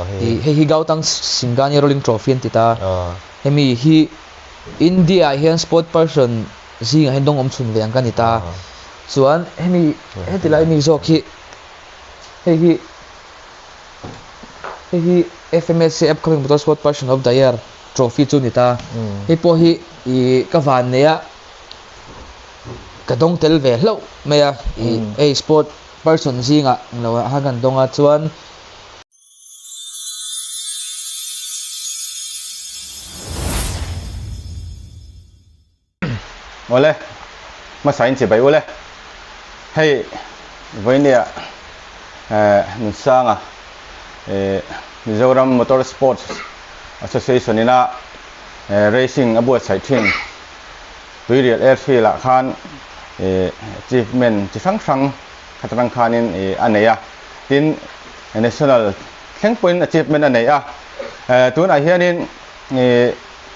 I hei hi Gautang Singhania Rolling Trophy an ti ta. Hemi hi India ah hian sport person zingah hian dawng awm chhun ve ang ka ni ta. Chuan hemi heti lai mi zawk hi hei hi hei hi FMSA Upcoming Motor Sport Person of the Year Trophy chu ni ta. Hei pawh hi i ka van nei a ka dawng tel ve hlauh mai a. I hei sport person zingah englo ah khan kan dawng a chuan. Awle, hmasa in chibai ule. Hei vawinia Nunsanga Mizoram Motor Sports Association ina racing a buatsaih thin Tuirial Airfield ah khan achievement chi hrang hrang khat atang khanin a nei a. Tin, National thleng pawhin achievement a nei a. Tunah hianin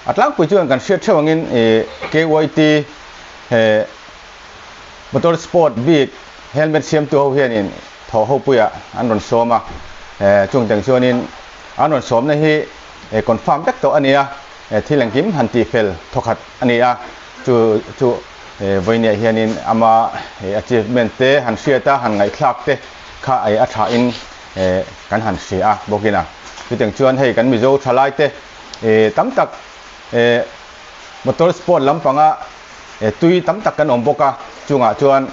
a tlangpui chuan kan hriat theuh angin KYT motor sport bik helmet siamtu ho hianin thawh ho puiah an rawn sawm a. Chung teng chuanin an rawn sawmna hi confirm vek tawh a ni a, thil engkim han tihfel thawkhat a ni a. Chu chu vawinia hianin ama achievement te han hriat a, han ngaihthlak te kha a thain kan han hria a bawkin a. Chutiang chuan hei kan Mizo thalai te tam tak motor sport lampanga tui tam tak kan awm bawk a, chungah chuan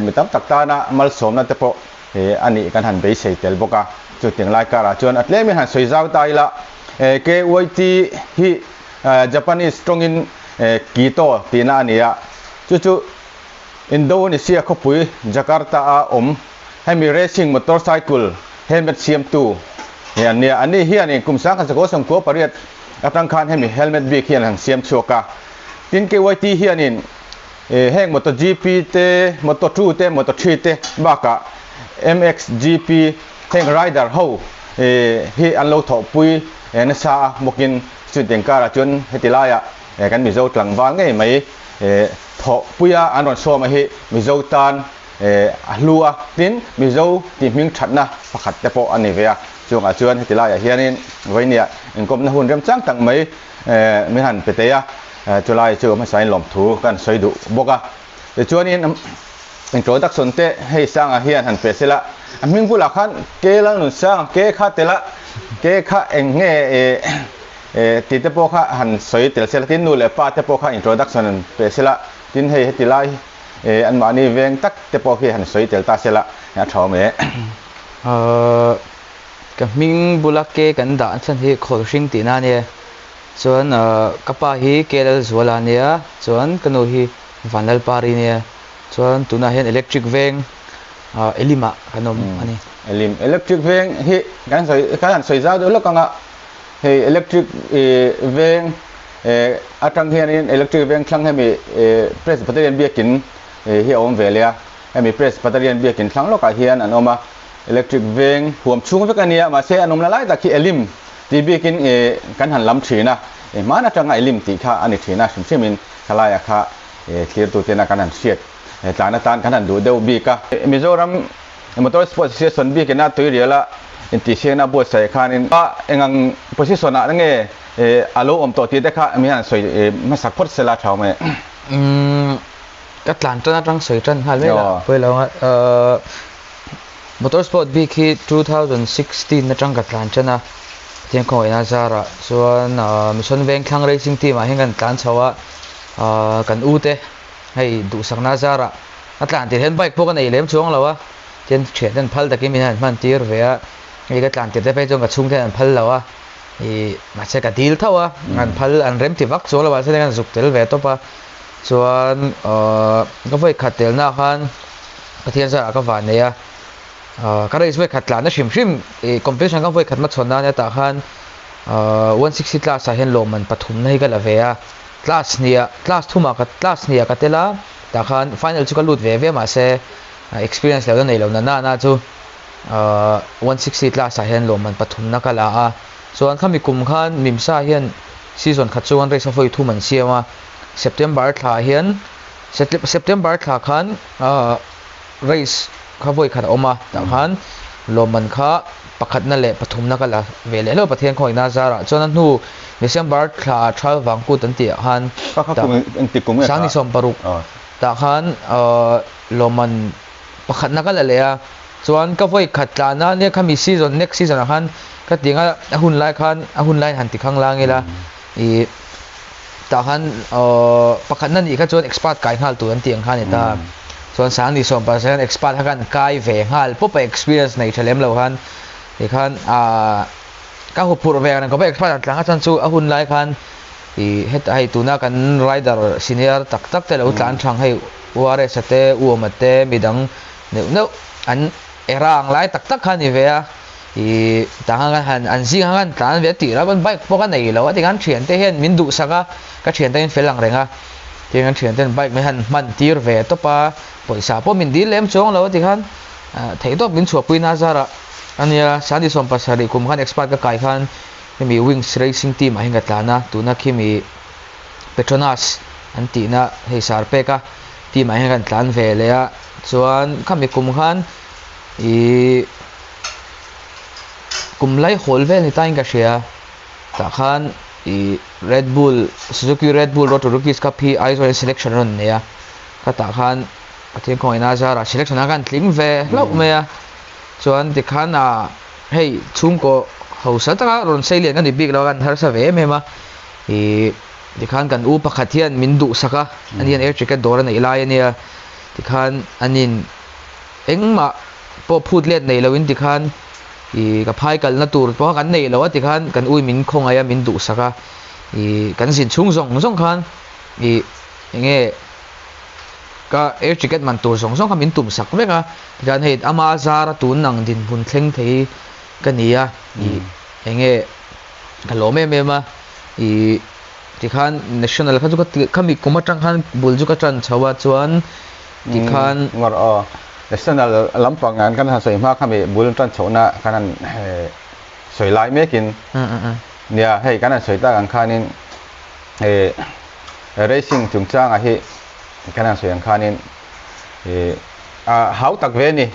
mi tam tak tana malsawmna te pawh a nih kan han beisei tel bawk a. Chutiang lai karah chuan a tlemin han sawi zau ta ila, KYT hi Japanese tawngin Kito tihna a ni a, chu chu Indonesia khawpui Jakarta a awm hemi racing motorcycle helmet siamtu hi an nia. Ani hianin kum 1998 atang khan hemi helmet bik hi an han siam chhuak a. Tin KYT hianin heng MotoGP te, Moto2 te, Moto3 te bakah MXGP heng rider ho hi an lo thawhpui nasa a bawkin chutiang karah chuan heti laiah kan Mizo tlangval ngei mai Thawhpuia an rawn sawm a hi Mizo tan a hlu a, tin Mizo tih hming thatna pakhat te pawh a ni ve a. Chungah chuan heti laiah hianin vawinia inkawmna hun remchang tak mai min han pe thei a, chulai chu hmasain lawmthu kan sawi duh bawk a. Tichuanin introduction te hei Sanga hian han pe sela, a hming bulah khan Ke Lalnunsanga ke kha tel a, ke kha eng nge Eh, tih te pawh kha han sawi tel sela, tin nu leh pa te pawh kha introduction han pe sela, tin hei heti lai eh anmahni veng tak te pawh khi han sawi tel ta sela, a tha awm e. Ahh, ka hming bula ke kan dah chhan hi Khawlhring tihna a nia, chuan ahh ka pa hi Ke Lalzuala a nia, chuan ka nu hi Vanlalpari a nia, chuan tunah hian electric veng ahh Elim ah kan awm a ni. Elim, electric veng hi kan sawi kan han sawi zau deuh lawk ang a. Hei electric veng atang hianin electric veng thlang hemi Presbyterian biakin hi a awm ve leh a, hemi Presbyterian biakin thlang lawkah hian an awm a, electric veng huam chhung vek a nia mahse an awmna lai tak hi Elim tih biakin kan han lam thin a, hman atanga Elim tih kha a ni thin a hrim hrimin khalaiah kha thlirtu tena kan han hriat tlan atan kan han duh deuh bik a. Mizoram Motor Sports Association biakina Tuiriala intihsiakna buatsaih khanin a engang position ah nge a lo awm tawh tih te kha mi han sawi hmasak phawt sela tha awm e. Umm ka tlan tan atang sawi tan nghal mai la pawi lo ang a. Motor Sport bik hi 2016 atang ka tlan tan a, Pathian khawngaihna zarah chuan Mission Vengthlang Racing Team ah hian kan tlan chho a, kan u te hei duhsakna zarah A tlan tir hian bike pawh ka nei lem chuang lo a, tin thian ten phal takin min han hman tir ve a, hei ka tlan tir te phei chuan ka chhung te hian an phal lo a, ih mahse ka dil tho a, an phal an rem ti vak chuang lo mahse kan zuk tel ve tawp a, chuan ahh ka vawi khat tel na khan Pathian zarah ka van nei a, ahh ka race vawi khat tlan na hrim hrim ih competition ka vawi khat hmachhawn nan hetah khan ahh 160 class ah hian lawmman pathum na hi ka la ve a, class hnih ah class thum ah ka class hnih ah ka tel a. Tah khan final chu ka lut ve ve mahse experience lo la nei lo na na na chu 160 class ah hian lawmman pathumna ka la a, chuan khami kum khan Mimsa hian season khat chuan race a vawi thum an siam a, September thla hian September thla khan race kha vawi khat a awm a, tah khan lawmman kha. Pakhatna leh pathumna ka la ve leh hlauh Pathian khawngaihna zarah chuan a hnu December thla thal vangkut an tih ah khan Sangni 60 tah khan lawmman pakhatna ka la leh a, chuan ka vawi khat tlana nia khami season next season ah khan ka ti anga a hun lai khan a hun laiin han ti khang lang ila ih tah khan pakhatna nih kha chuan expert kai nghal tur an tih ang kha a ni ta. Chuan Sangni 17 hian expert kha khan kai ve nghal pawp a experience nei tha lem lo khan tikhan ahh ka huphurh ve ang khawp a expert an tlang a chuan chu a hun lai khan ih heta hei tuna kan rider senior tak tak te lo tlan thang hei URS a te UOM a te midang neuh neuh an era ang lai tak tak kha a ni ve a ih tah khan kan han an zing khan kan tlan ve a tih loh pawn bike pawh ka nei lo a tikhan thiante hian min duhsak a ka thiante hian fel ang reng a. Tin kan thian ten bike mai han hman tir ve tawp a, pawisa pawh min dil lem chuang lo a ti khan theih tawp min chhuahpui na zarah a nia. Sangni 70 kum khan expert ka kai khan hemi Wings Racing team ah hian ka tlan a, tuna khimi Petronas an tihna hei sar pek a team ah hian kan tlan ve leh a, chuan khami kum khan ih kum lai hawl vel ni tain ka hria. Tah khan ih Red Bull, Suzuki Red Bull Road to Rookies Cup hi Aizawl in selection a rawn nei a, khatah khan Pathian khawngaihna zarah selection ah khan tling ve hlauh mai a, chuan tikhan ah hei chhungkaw hausa taka rawn sei lian ka ni bik lo a, kan harsa ve em em a, ih tikhan kan u pakhat hian min duhsak a, ani hian air ticket dawr a neih lai a nia, tikhan anin engmah pawh phut let nei loin tikhan. Ih ka phai kalna tur pawh kan nei lo a tikhan kan ui min khawngaih a min duhsak a, ih kan zin chhung zawng zawng khan ih enge ka air ticket man tur zawng zawng kha min tum sak vek a, tikhan hei ama zara tun ang dinhmun thleng thei ka ni a, ih enge ka lawm em em a, ih tikhan national kha chu ka khami kum atang khan bul chu ka tan chho a chuan tikhan. Ngawr aw, National lampang an kan han sawi hma kha mi bul tan chhohna kan han sawi lai mekin nia hei kan han sawi tak ang khanin racing chungchangah hi kan han sawi ang khanin a hau tak ve a ni.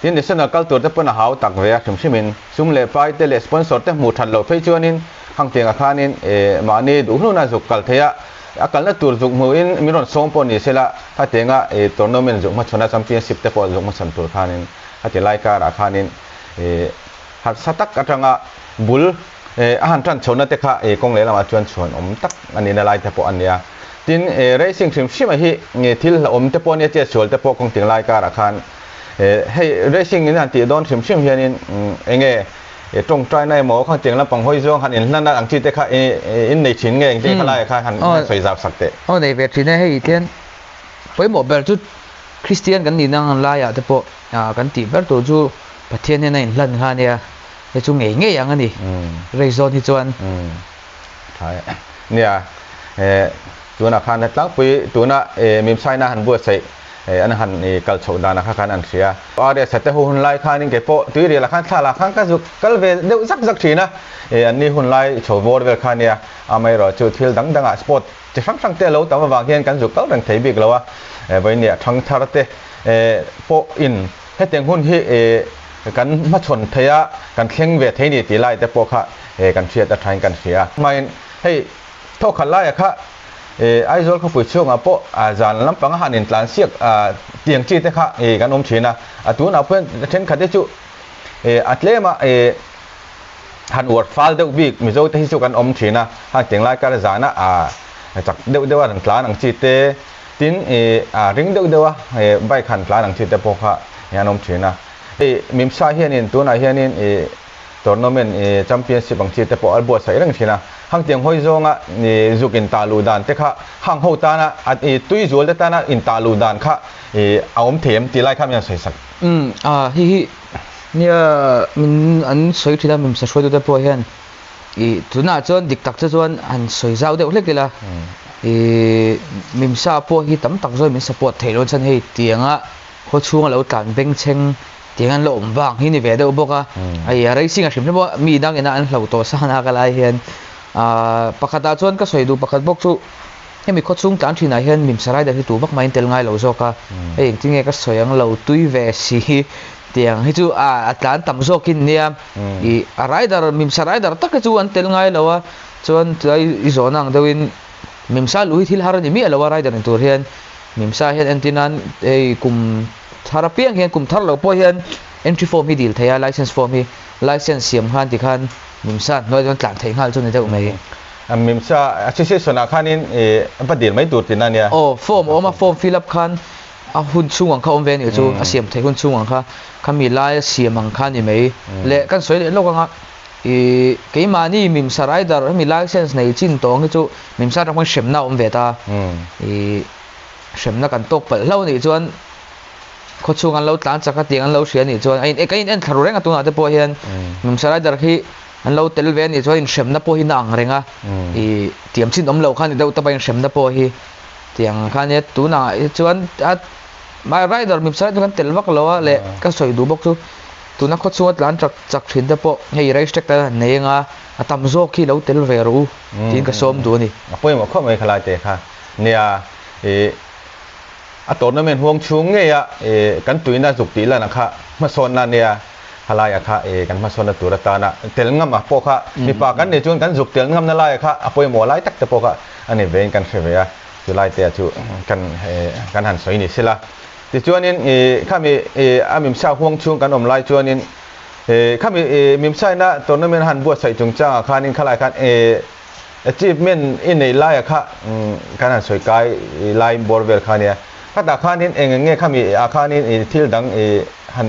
Tin National kal tur te pawn a hau tak ve a hrim hrimin sum leh pai te leh sponsor te hmuh that loh phei chuanin hang tiangah khanin mahni duh hnuna zuk kal thei a. A kalna tur zuk hmuhin min rawn sawm pawh ni sela, hetianga i tournament zuk hmachhawn a championship te pawh zuk hmachhawn tur khanin heti lai karah khanin i harsa tak atanga bul a han tan chhohna te kha i kawng lehlamah chuan chhuan awm tak a nihna lai te pawh a nia. Tin, racing hrim hrim hi thil hlauhawm te pawh a nia, chetsual te pawh kawng ting lai karah khan hei racing in han tih dawn hrim hrim hianin enge E tawngtaina emaw kha tiang lampang hawi zawng han inhlan a ang chi te kha in nei thin nge engtin kha laiah khan han sawi zau sak teh. Aw nei ve thin e, hei tian pawimawh ber chu Kristian kan nihna ang laiah te pawh kan tih ber tur chu Pathian hian a inhlan kha ania, hei chu ngei ngei ang a ni rei zawn hi chuan. Tha e. Nia tunah khan tlangpui tuna Mimsaina han buatsaih an han kal chhoh danah kha khan an hria. RS a te hu hun lai khanin kei pawh tuirial ah khan thla lah khan ka zuk kal ve deuh zak zak thin a, an ni hun lai chho vawr vel kha nia, amaherawh chu thil dang dangah sport chi hrang hrang te a lo tam avang hian kan zuk kal reng thei bik lo a, vawinia thang thar te pawh in hetiang hun hi kan hmachhawn thei a, kan thleng ve thei ni tih lai te pawh kha kan hriat a thain kan hria. Hmain hei thawkhat laia kha Aizawl khawpui chhungah pawh zan lampanga han intlan siak tiang chi te kha kan awm thin a, a tunah pawh hian thenkhat te chu a tlema han uar fal deuh bik Mizo te hi chu kan awm thin a, hang tiang lai kar zana chak deuh deuha rawn tlan ang chi te, tin ring deuh deuha bike han tlan ang chi te pawh kha an awm thin a. Mimsa hianin tunah hianin Tournament i championship ang chi te pawh a buatsaih reng thin a, hang tiang hawi zawnga i zuk in tah luh dan te kha hang ho tana i tui zual te tana in tah luh dan kha i a awm thei em tih lai kha min han sawi sak. Umm a hi hi nia min an sawi thin a mimsa hruaitu te pawh hian i tunah chuan dik tak che chuan han sawi zau deuh hlek ila i mimsa pawh hi tam tak zawin min support theih loh chuan hei tianga khaw chhunga lo tlan bengchheng Tiang an la awm vang hi ni ve deuh bawk a, hei a racing a hrim hrim a, mi dangin a an hlo tawh sa na ka lai hian ahh pakhatah chuan ka sawi duh pakhat bawk chu hemi khawchhung tlan thinah hian Mimsa rider hi tu vak maiin tel ngai lo zawk a, hei engtin nge ka sawi ang lo tui ve si Tiang hi chu a tlan tam zawkin nia. I a rider mimsa rider tak hi chu an tel ngai lo a, chuan tlai i zawhna ang deuhin mimsa luh hi thil har a ni miah lo a rider ni tur hian. Mimsa hian entir nan hei kum thar apiang hian kum thar lo pawh hian entry form hi dil thei a, license form hi license siam khan tikhan mimsa hnuai chuan tlan theih nghal chu ni deuh mai. Mimsa association ah khanin va dil mai tur tihna ania. Aw form a awm a, form fill up khan A hun chhung ang kha awm ve a nih chu, a siam theih hun chhung ang kha, khami laia siam ang kha a ni mai. Leh kan sawi leh lawk anga i keimahni Mimsa rider hemi license nei chin tawng hi chu Mimsa atang pawhin hremna a awm ve ta. I hremna kan tawk palh hlauh a nih chuan khawchhung an lo tlan chak a tiang an lo hria a nih chuan a in ka in en thla ru reng a tunah te pawh hian Mimsa rider khi an lo tel ve a nih chuan inhremna pawh hi na ang reng a, i tiam chin awm lo kha a ni deuh tawp a inhremna pawh hi. Tiang kha nia tunah hi chuan a my rider mipsa chu kan tel vak lo a leh ka sawi duh bawk chu tuna khaw chhunga tlan chak chak thin te pawh hei race track tan an nei anga a tam zawk hi lo tel ve rawh u tiin ka sawm duh a ni. A pawimawh khawp mai khalai te kha nia ih a tournament huang chhung ngei a ih kan tuina zuk tih lan a kha hmasawnna nia khalai a kha ih kan hmasawnna tur atana tel ngam a pawh kha mipa kan nih chuan kan zuk tel ngamna lai a kha a pawimawh lai tak te pawh kha a ni vein kan hre ve a, chulai te chu kan kan han sawi ni sela. Tichuanin ih khami ih a mimsa huang chhung kan awm lai chuanin ih khami ih mimsaina tournament han buatsaih chungchangah khanin khalai khan ih achievement i neih laia kha kan han sawi kai lai bawr vel kha nia. Khatah khanin eng eng nge khami ah khanin ih thil dang ih han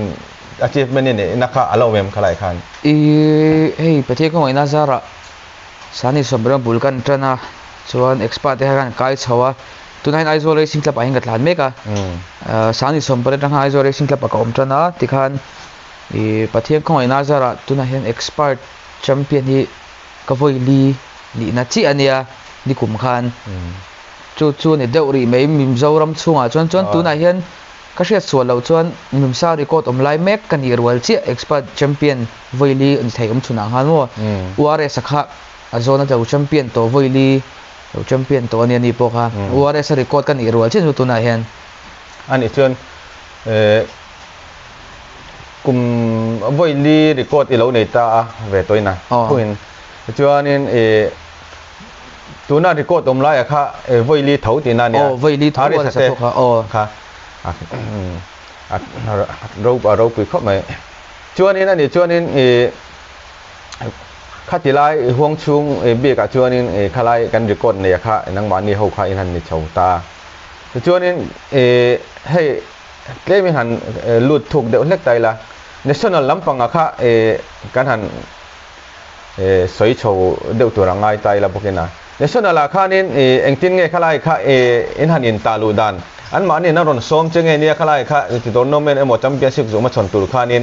achievement i neihna kha a lo awm em khalai khan? Ih hei Pathian khawngaihna zarah Sani Sawmrang bul kan tan a, chuan expert te kha kan kai chho a, tunah hian Aizawl Racing Club ah hian ka tlan mek a, Sani Sawmrang atang khan Aizawl Racing Club ah ka awm tan a, tikhan ih Pathian khawngaihna zarah tunah hian expert champion hi ka vawi li nihna chiah a nia nikum khan chu chu a ni deuh rih mai Mizoram chhungah chuan chuan tunah hian Ka hriat sual loh chuan Mimsa record awm lai mek ka nih rual chiah expert champion Vawili ni thei awm chhunah khan maw URS a kha a zawn a lo champion tawh Vawili lo champion tawh a nia ni pawh kha URS a record ka nih rual chiah chu tunah hian. A nih chuan kum Vawili record i lo nei ta a ve tawhin a thuin chuanin ih Tuna record awm laia kha Vawili tho tihna a nia. Aw, Vawili tho a sa thawk kha, aw. Kha a ropui khawp mai. Chuanin ani chuanin i khati lai huang chhung bikah chuanin i khalai kan record neia kha nangmahni ho kha in han ni chho ta. Tichuanin i hei tlem in han lut thuk deuh hlek ta ila national lampangah kha i kan han sawi chho deuh tur a ngai ta ila bawkin a. National ah khanin engtin nge khalai kha in han in tah luh dan anmahni in a rawn sawm che nge nia khalai kha ti tournament emaw championship zuk hmachhawn tur khanin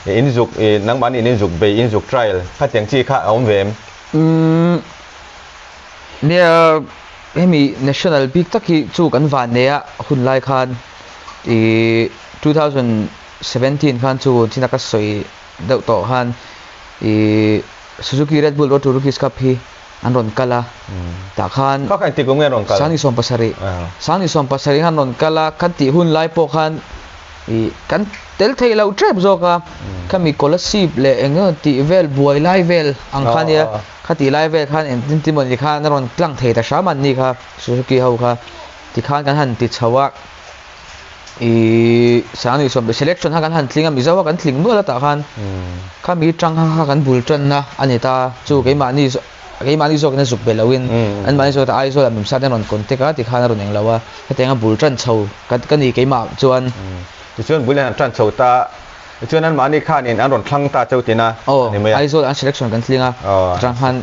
in zuk nangmahni in in zuk bei in zuk trial khatiang chi kha a awm ve em? Umm nia hemi national bik tak hi chu kan van nei a hun lai khan ih 2017 khan chu china ka sawi deuh tawh khan ih Suzuki Red Bull Road to Rookies Cup hi an rawn kal a, tah khan Kha kha engtik kum nge an rawn kal? 2017 2017 khan an rawn kal a, kan tih hun lai pawh khan ih kan tel thei lo tep zawk a, khami Kolasib leh eng emaw tih vel buai lai vel ang kha nia, kha tih lai vel khan engtin tin mawni khan a rawn tlang thei ta hram an ni kha Suzuki ho kha tikhan kan han ti chho a. Ihh Sangni sawm selection kha kan han tling a Mizo kha kan tling nual a tah khan khami tang kha kha kan bul tanna a ni ta chu keimahni keimahni zawkin a zuk be loin anmahni zawk ta Aizawl ah Mimsa te an rawn contact a tikhan a rawn eng lo a hetiang a bul tan chho ka ka ni keimah chuan. Tichuan bul hian an tan chho ta tichuan anmahni khanin an rawn thlang ta cheu tina a ni mai a. Aw Aizawl ah an selection kan tling a tang khan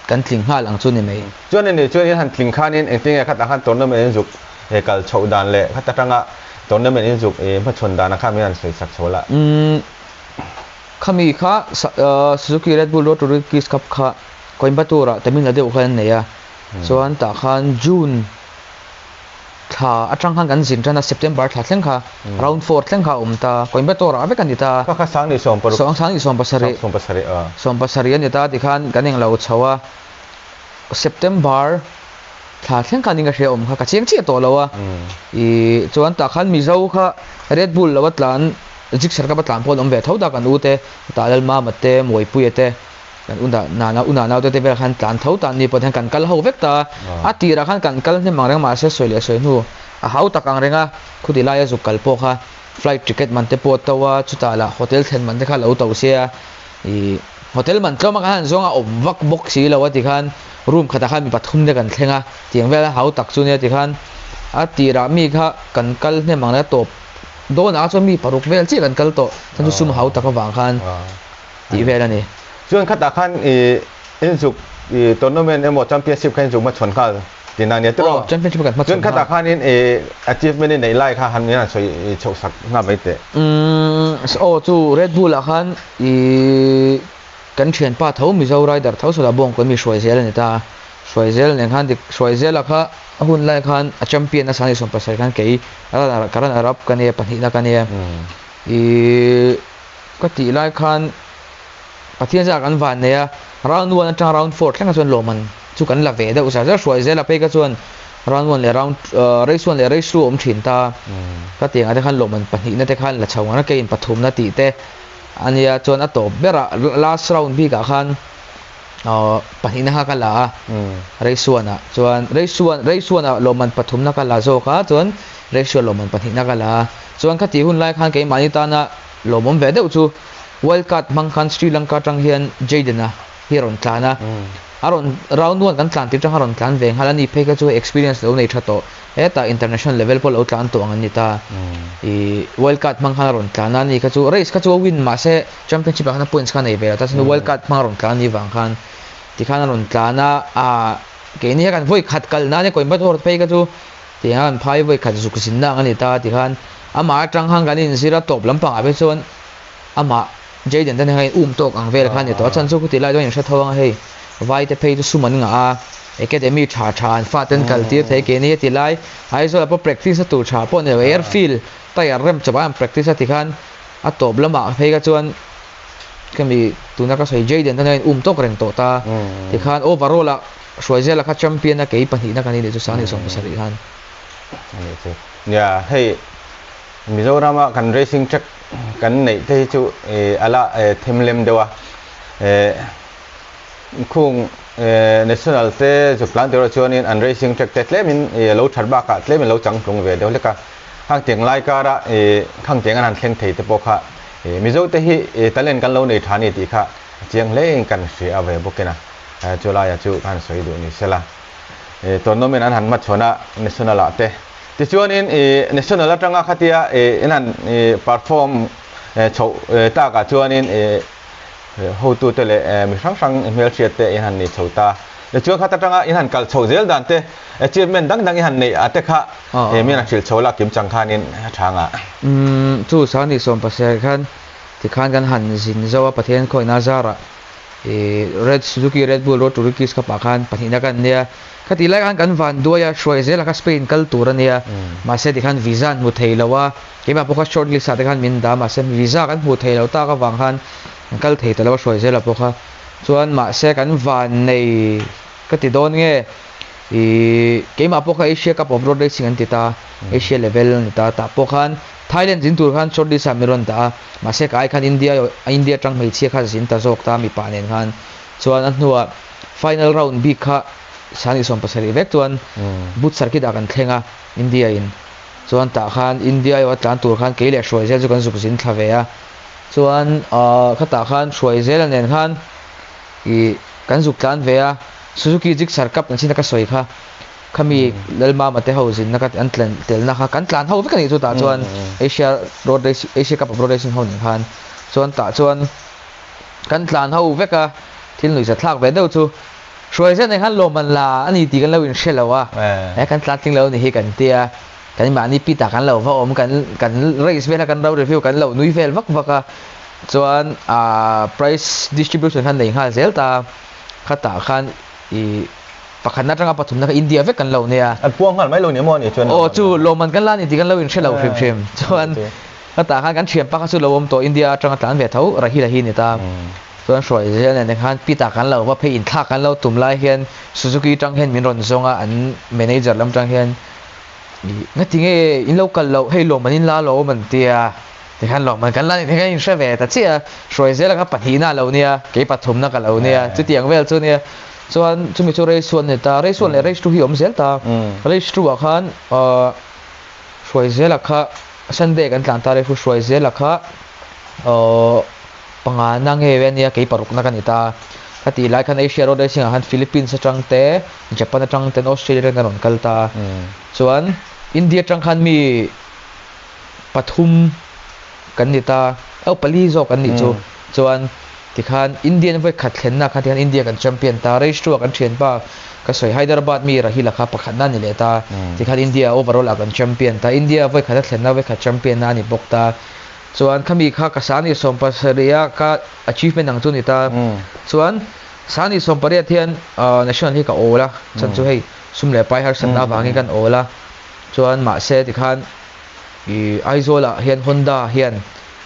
kan tling nghal ang chu ni mai. Chuan ani chuan in han tling khanin engtin nge khatah khan tournament in zuk he kal chhoh dan leh khat atanga tournament in zuk i hmachhawn dan a kha min han sawi sak chho la. Umm khami kha Suzuki Red Bull Road to Rookies Cup kha Coimbatore ah Tamil Nadu khan an nei a, chuan tah khan June Thla atang khan kan zin tan a, September thla thleng kha round four thleng kha a awm ta, Coimbatore ah vek a ni ta. Kha kha Sangni sawm paruk. Sawng Sangni 17. 17 a. 17 a ni ta tikhan kan englo chho a, September thla thleng khan in ka hria awm kha ka chiang chiah tawh lo a, ih chuan tah khan Mizo kha Red Bull lo a tlan. Gixxer Cup a tlan pawh an awm ve tho ta kan u te tah Lalmama te Mawipuia te kan u nana u nana te te vel khan tlan tho ta an ni pawh hian kan kal ho vek ta a tirah khan kan kal hnem ang reng mahse sawi leh sawi hnu a hau tak ang reng a khuti laia zuk kal pawh kha flight ticket man te pawh a to a chutah lah hotel thlen man te kha lo to sia ih hotel man tlawm a kan han zawng a awm vak bawk si lo a tikhan room khatah khan mi pathum te kan thleng a tiang vel a hau tak chu nia tikhan a tirah mi kha kan kal hnem ang reng a tawp dawnah chuan mi paruk vel chiah kan kal tawh chuan chu sum hau tak avang khan tih vel a ni. Chuan khatah khan ih inzuk ih tournament emaw championship kha inzuk hmachhawn nghal tihna a nia tiraw? Aw championship kan hmachhawn nghal. Chuan khatah khanin ih achievement i neih lai kha han han sawi chhoh sak nghal mai teh. Umm aw chu Red Bull ah khan ih kan thianpa tho Mizo rider tho sawlah bawngkawn mi hruai zel a ni ta. Hruai zel nen khan dik hruai zela kha a hun lai khan a champion a sani 70 khan kei ka runner up ka nia pahnihna ka nia. Ih ka tih lai khan Pathian zah kan van nei a, round one atang round four thlengah chuan lawmman chu kan la ve deuh zar zar hruai zel a phei kha chuan round one leh round race one leh race two a awm thin ta ka tih angah te khan lawmman pahnihna te khan la chho ngar a keiin pathumna tih te a nia chuan a tawp berah last round bikah khan pahnihna kha ka la a race one ah chuan race one race one ah lawmman pathumna ka la zawk a chuan race two ah lawmman pahnihna ka la a chuan khati hun lai khan keimahni tana lawmawm ve deuh chu wild card hmang khan Sri Lanka atang hian Jayden-a hi a rawn tlan a a rawn round one kan tlan tir atang a rawn tlan ve nghal a ni phei kha chu experience lo nei tha tawh hetah international level pawh lo tlan tawh ang an ni ta ih wild card hmang khan a rawn tlan a ni kha chu race kha chu a win mahse championship ah khan a points kha a nei ve lo ta chuan wild card hmang a rawn tlan a nih vang khan tikhan a rawn tlan a ah keini hian kan vawi khat kal nan e Coimbatore phei kha chu tiang a kan phai vawi khat zuk zinna ang a ni ta tikhan amah atang khan kan inzir a tawp lampang ah phei chuan amah Jayden te nen khan in um tawk ang vel kha a ni tawh a chuan chu khutih lai chuan in hre tho ang a hei vai te phei chu sum an ngah a academy tha tha an fate an kal tir thei keini heti lai Aizawl ah pawh practice na tur tha pawh a ni lo airfield tyre rem chawp ah an practice a tikhan a tawp lamah phei kha chuan khami tuna ka sawi Jayden te nen in um tawk reng tawh ta tikhan overall ah Hruaizela kha champion a kei pahnihna kan ineh chu Sangni 70 khan. Ani chu. Nia hei Mizorama kan racing track kan neih te hi chu a la them lem deuh a. Khung national te zuk tlan tur ah chuanin an racing track te tlemin lo that bakah tlemin lo changtlung ve deuh hlek a. Khang tiang lai kara khang tiang an han thleng thei te pawh kha Mizo te hi talent kan lo nei tha a ni tih kha chiang hlein kan hria ve bawkin a. Chu laia chu ka han sawi duh ni sela. Tournament an han hmachhawn a national ah te. Tichuanin national atanga khatia in han perform chhoh takah chuanin hotute leh mi hrang hrang hmelhriat te in han nei chho ta. Tichuan khat atanga in han kal chho zel dan te achievement dang dang i han neih a te kha mi han hrilh chho la kim chang khanin a tha ngah. Chu Sangni 70 khan tikhan kan han zin zo a Pathian khawihna zarah Ih Red Suzuki Red Bull Road to Rookies Cup ah khan pahnihna kan nia. Khatih lai khan kan van duai a, hruai zel a kha Spain kal tur a nia. Mahse tikhan visa an hmu thei lo a, keimah pawh kha short list ah te khan min dah mahse visa kan hmu thei lo tak avang khan kan kal thei ta lo a hruai zel a pawh kha. Chuan mahse kan van nei ka ti dawn nge ih keimah pawh kha Asia Cup of Road Racing an ti ta, Asia level a ni ta tah pawh khan Thailand zin tur khan short list ah min rawn dah a, mahse ka ai khan India India atang hmeichhia kha zin ta zawk ta mipa nen khan chuan a hnuah final round bik kha sani 70 vek chuan Buddh circuit ah kan thleng a India in chuan tah khan India erawh a tlan tur khan kei leh Hruaizel chu kan zuk zin thla ve a chuan ahh khatah khan Hruaizela nen khan ih kan zuk tlan ve a Suzuki Gixxer Cup kan chhin a ka sawi kha. Khami Lalmama te ho zinna kha an tlan telna kha kan tlan ho vek a nih chu tah chuan Asia road race Asia cup of road racing ho nen khan chuan tah chuan kan tlan ho vek a thil nuihza thlak ve deuh chu hruai zet nen khan lawm an la a ni tih kan lo inhre lo a he kan tlan tling lo a ni hi kan tia kan mahni pit ah kan lo va awm kan kan race vel a kan ro review kan lo nui vel vak vak a chuan ah price distribution khan nei nghal zel ta khatah khan ih. Pakhatna atanga pathumna kha India vek kan lo nia. An puang nghal mai lo ni maw ani chuan. Aw chu lawmman kan la ni tih kan lo inhre lo hrim hrim. Chuan khatah khan kan thianpa kha chu lo awm tawh India atanga tlan ve tho Rahil a hi ni ta. Chuan hruai zel nen khan pit ah kan lo va phei inthlak kan lo tum lai hian Suzuki tang hian min rawn zawng a an manager lam tang hian ih ngati nge in lo kal loh hei lawmman in la lo awm an tia. Tikhan lawmman kan la ni thei ka inhre ve ta chiah a, hruai zel anga pahnihna a lo nia, kei pathumna ka lo nia, chutiang vel chu nia. Chuan chumi chu race one a ni ta, race one leh race two hi a awm zel ta. Race two ah khan ahh hruai zela kha Sunday kan tlan ta race hruai zela kha ahh pangana nge ve ania kei parukna ka ni ta. Ka tih lai khan Asia Road Racing ah khan Philippines atang te, Japan atang ten Australia atang ten an rawn kal ta. Chuan India atang khan mi pathum kan ni ta, oh pali zawk an nih chu. Chuan tikhan Indian vawi khat thlenna khan tikhan India kan champion ta, race two ah kan thianpa ka sawi Hyderabad mi Rahila kha pakhatna a ni leh ta, tikhan India overall ah kan champion ta, India vawi khat a thlenna vawi khat champion na a ni bawk ta. Chuan khami kha ka sani sawmpasarih a ka achievement ang chu ni ta. Chuan sani sawmpariat hian national hi ka awl a, chhan chu hei sum leh pai harsatna avangin kan awl a. Chuan mahse tikhan i Aizawl ah hian Honda hian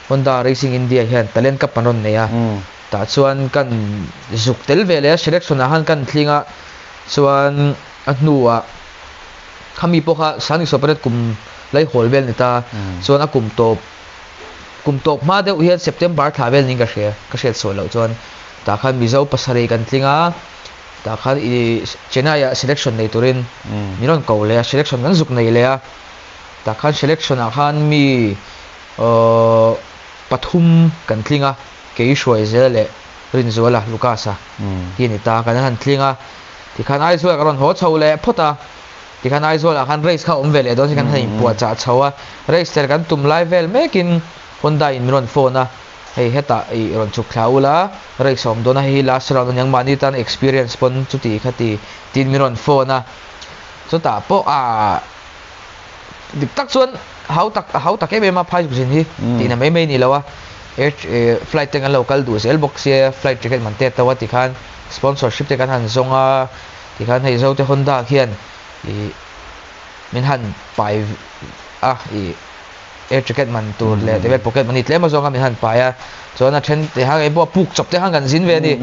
Honda Racing India hian talent cup an rawn nei a, tah chuan kan zuk tel ve leh a selection ah khan kan tling a, chuan a hnuah khami pawh kha Sangni Sawpariat kum laihawl vel ni ta, chuan a kum tawp kum tawp hma deuh hian September thla vel niin ka hria, ka hriat sual loh chuan tah khan Mizo pasarih kan tling a, tah khan i Chennai ah selection nei turin min rawn ko leh a, selection kan zuk nei leh a, tah khan selection ah khan mi Aww pathum kan tling a, kei Hruaizela leh Rinzuala, Lucas-a, hi a ni ta, kan han tling a, tikhan Aizawlah ka rawn haw chho leh phawt a, tikhan Aizawlah khan race kha a awm ve leh dawn si kan han inpuahchah chho a, race tel kan tum lai vel mekin Honda in min rawn phone a, hei hetah i rawn chhuk thla ula, race a awm dawn a, hei hi last round a niang mahni tan experience pawn chuti khati tiin min rawn phone a, chutah pawh aa. Dik tak chuan hau tak a hau tak em em a phai zuk zin hi tihna mai mai ni lo a, air flight te kan lo kal duh zel bawk sia flight ticket man te to a tikhan sponsorship te kan han zawng a tikhan hei Zote Honda khian ih min han pai a ih air ticket man tur leh ti vel pocket money tlem a zawng a min han pai a chuan a then te hang engpawh puk chawp te khan kan zin ve a ni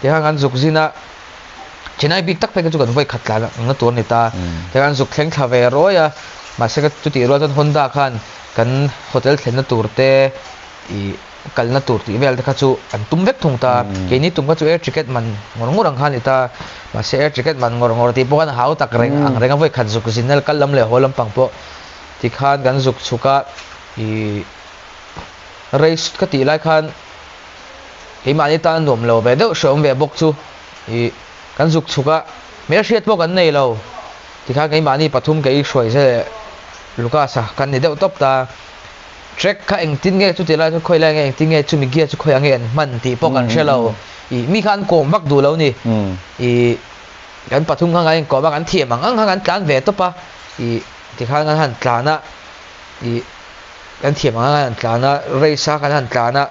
tikhan kan zuk zin a. Chennai bik tak phei kha chu kan vawi khat tlan ang na tur a ni ta. Tikhan zuk thleng thla ve rawi a, mahse ka chutih rual chuan Honda khan kan hotel thlenna tur te ih kalna tur tih vel te kha chu an tum vek thung ta. Keini tum kha chu air ticket man ngawr ngawr ang kha a ni ta. Mahse air ticket man ngawr ngawr tih pawh khan a hau tak reng ang reng a vawi khat zuk zin nal kal lam leh haw lampang pawh tikhan kan zuk chhuk a ih race ka tih lai khan keimahni tan nuam lo ve deuh hreawm ve bawk chu. Ih, kan zuk chhuk a, hmelhriat pawh kan nei lo. Tikhan keimahni pathum kei hruai ze leh Lucas-a kan ni deuh tawp ta. Track kha engtin nge chuti lai chuan khawi lai nge engtin nge chumi gear chu khawi ang nge an hman tih pawh kan hre lo. Ih, mi kha an kawm vak duh lo ni. Ih, kan pathum kha kan inkawm a, kan thiam ang ang kha kan tlan ve tawp a. Ih, tikhan kan han tlan a, ih, kan thiam ang ang kan han tlan a, race a kan han tlan a.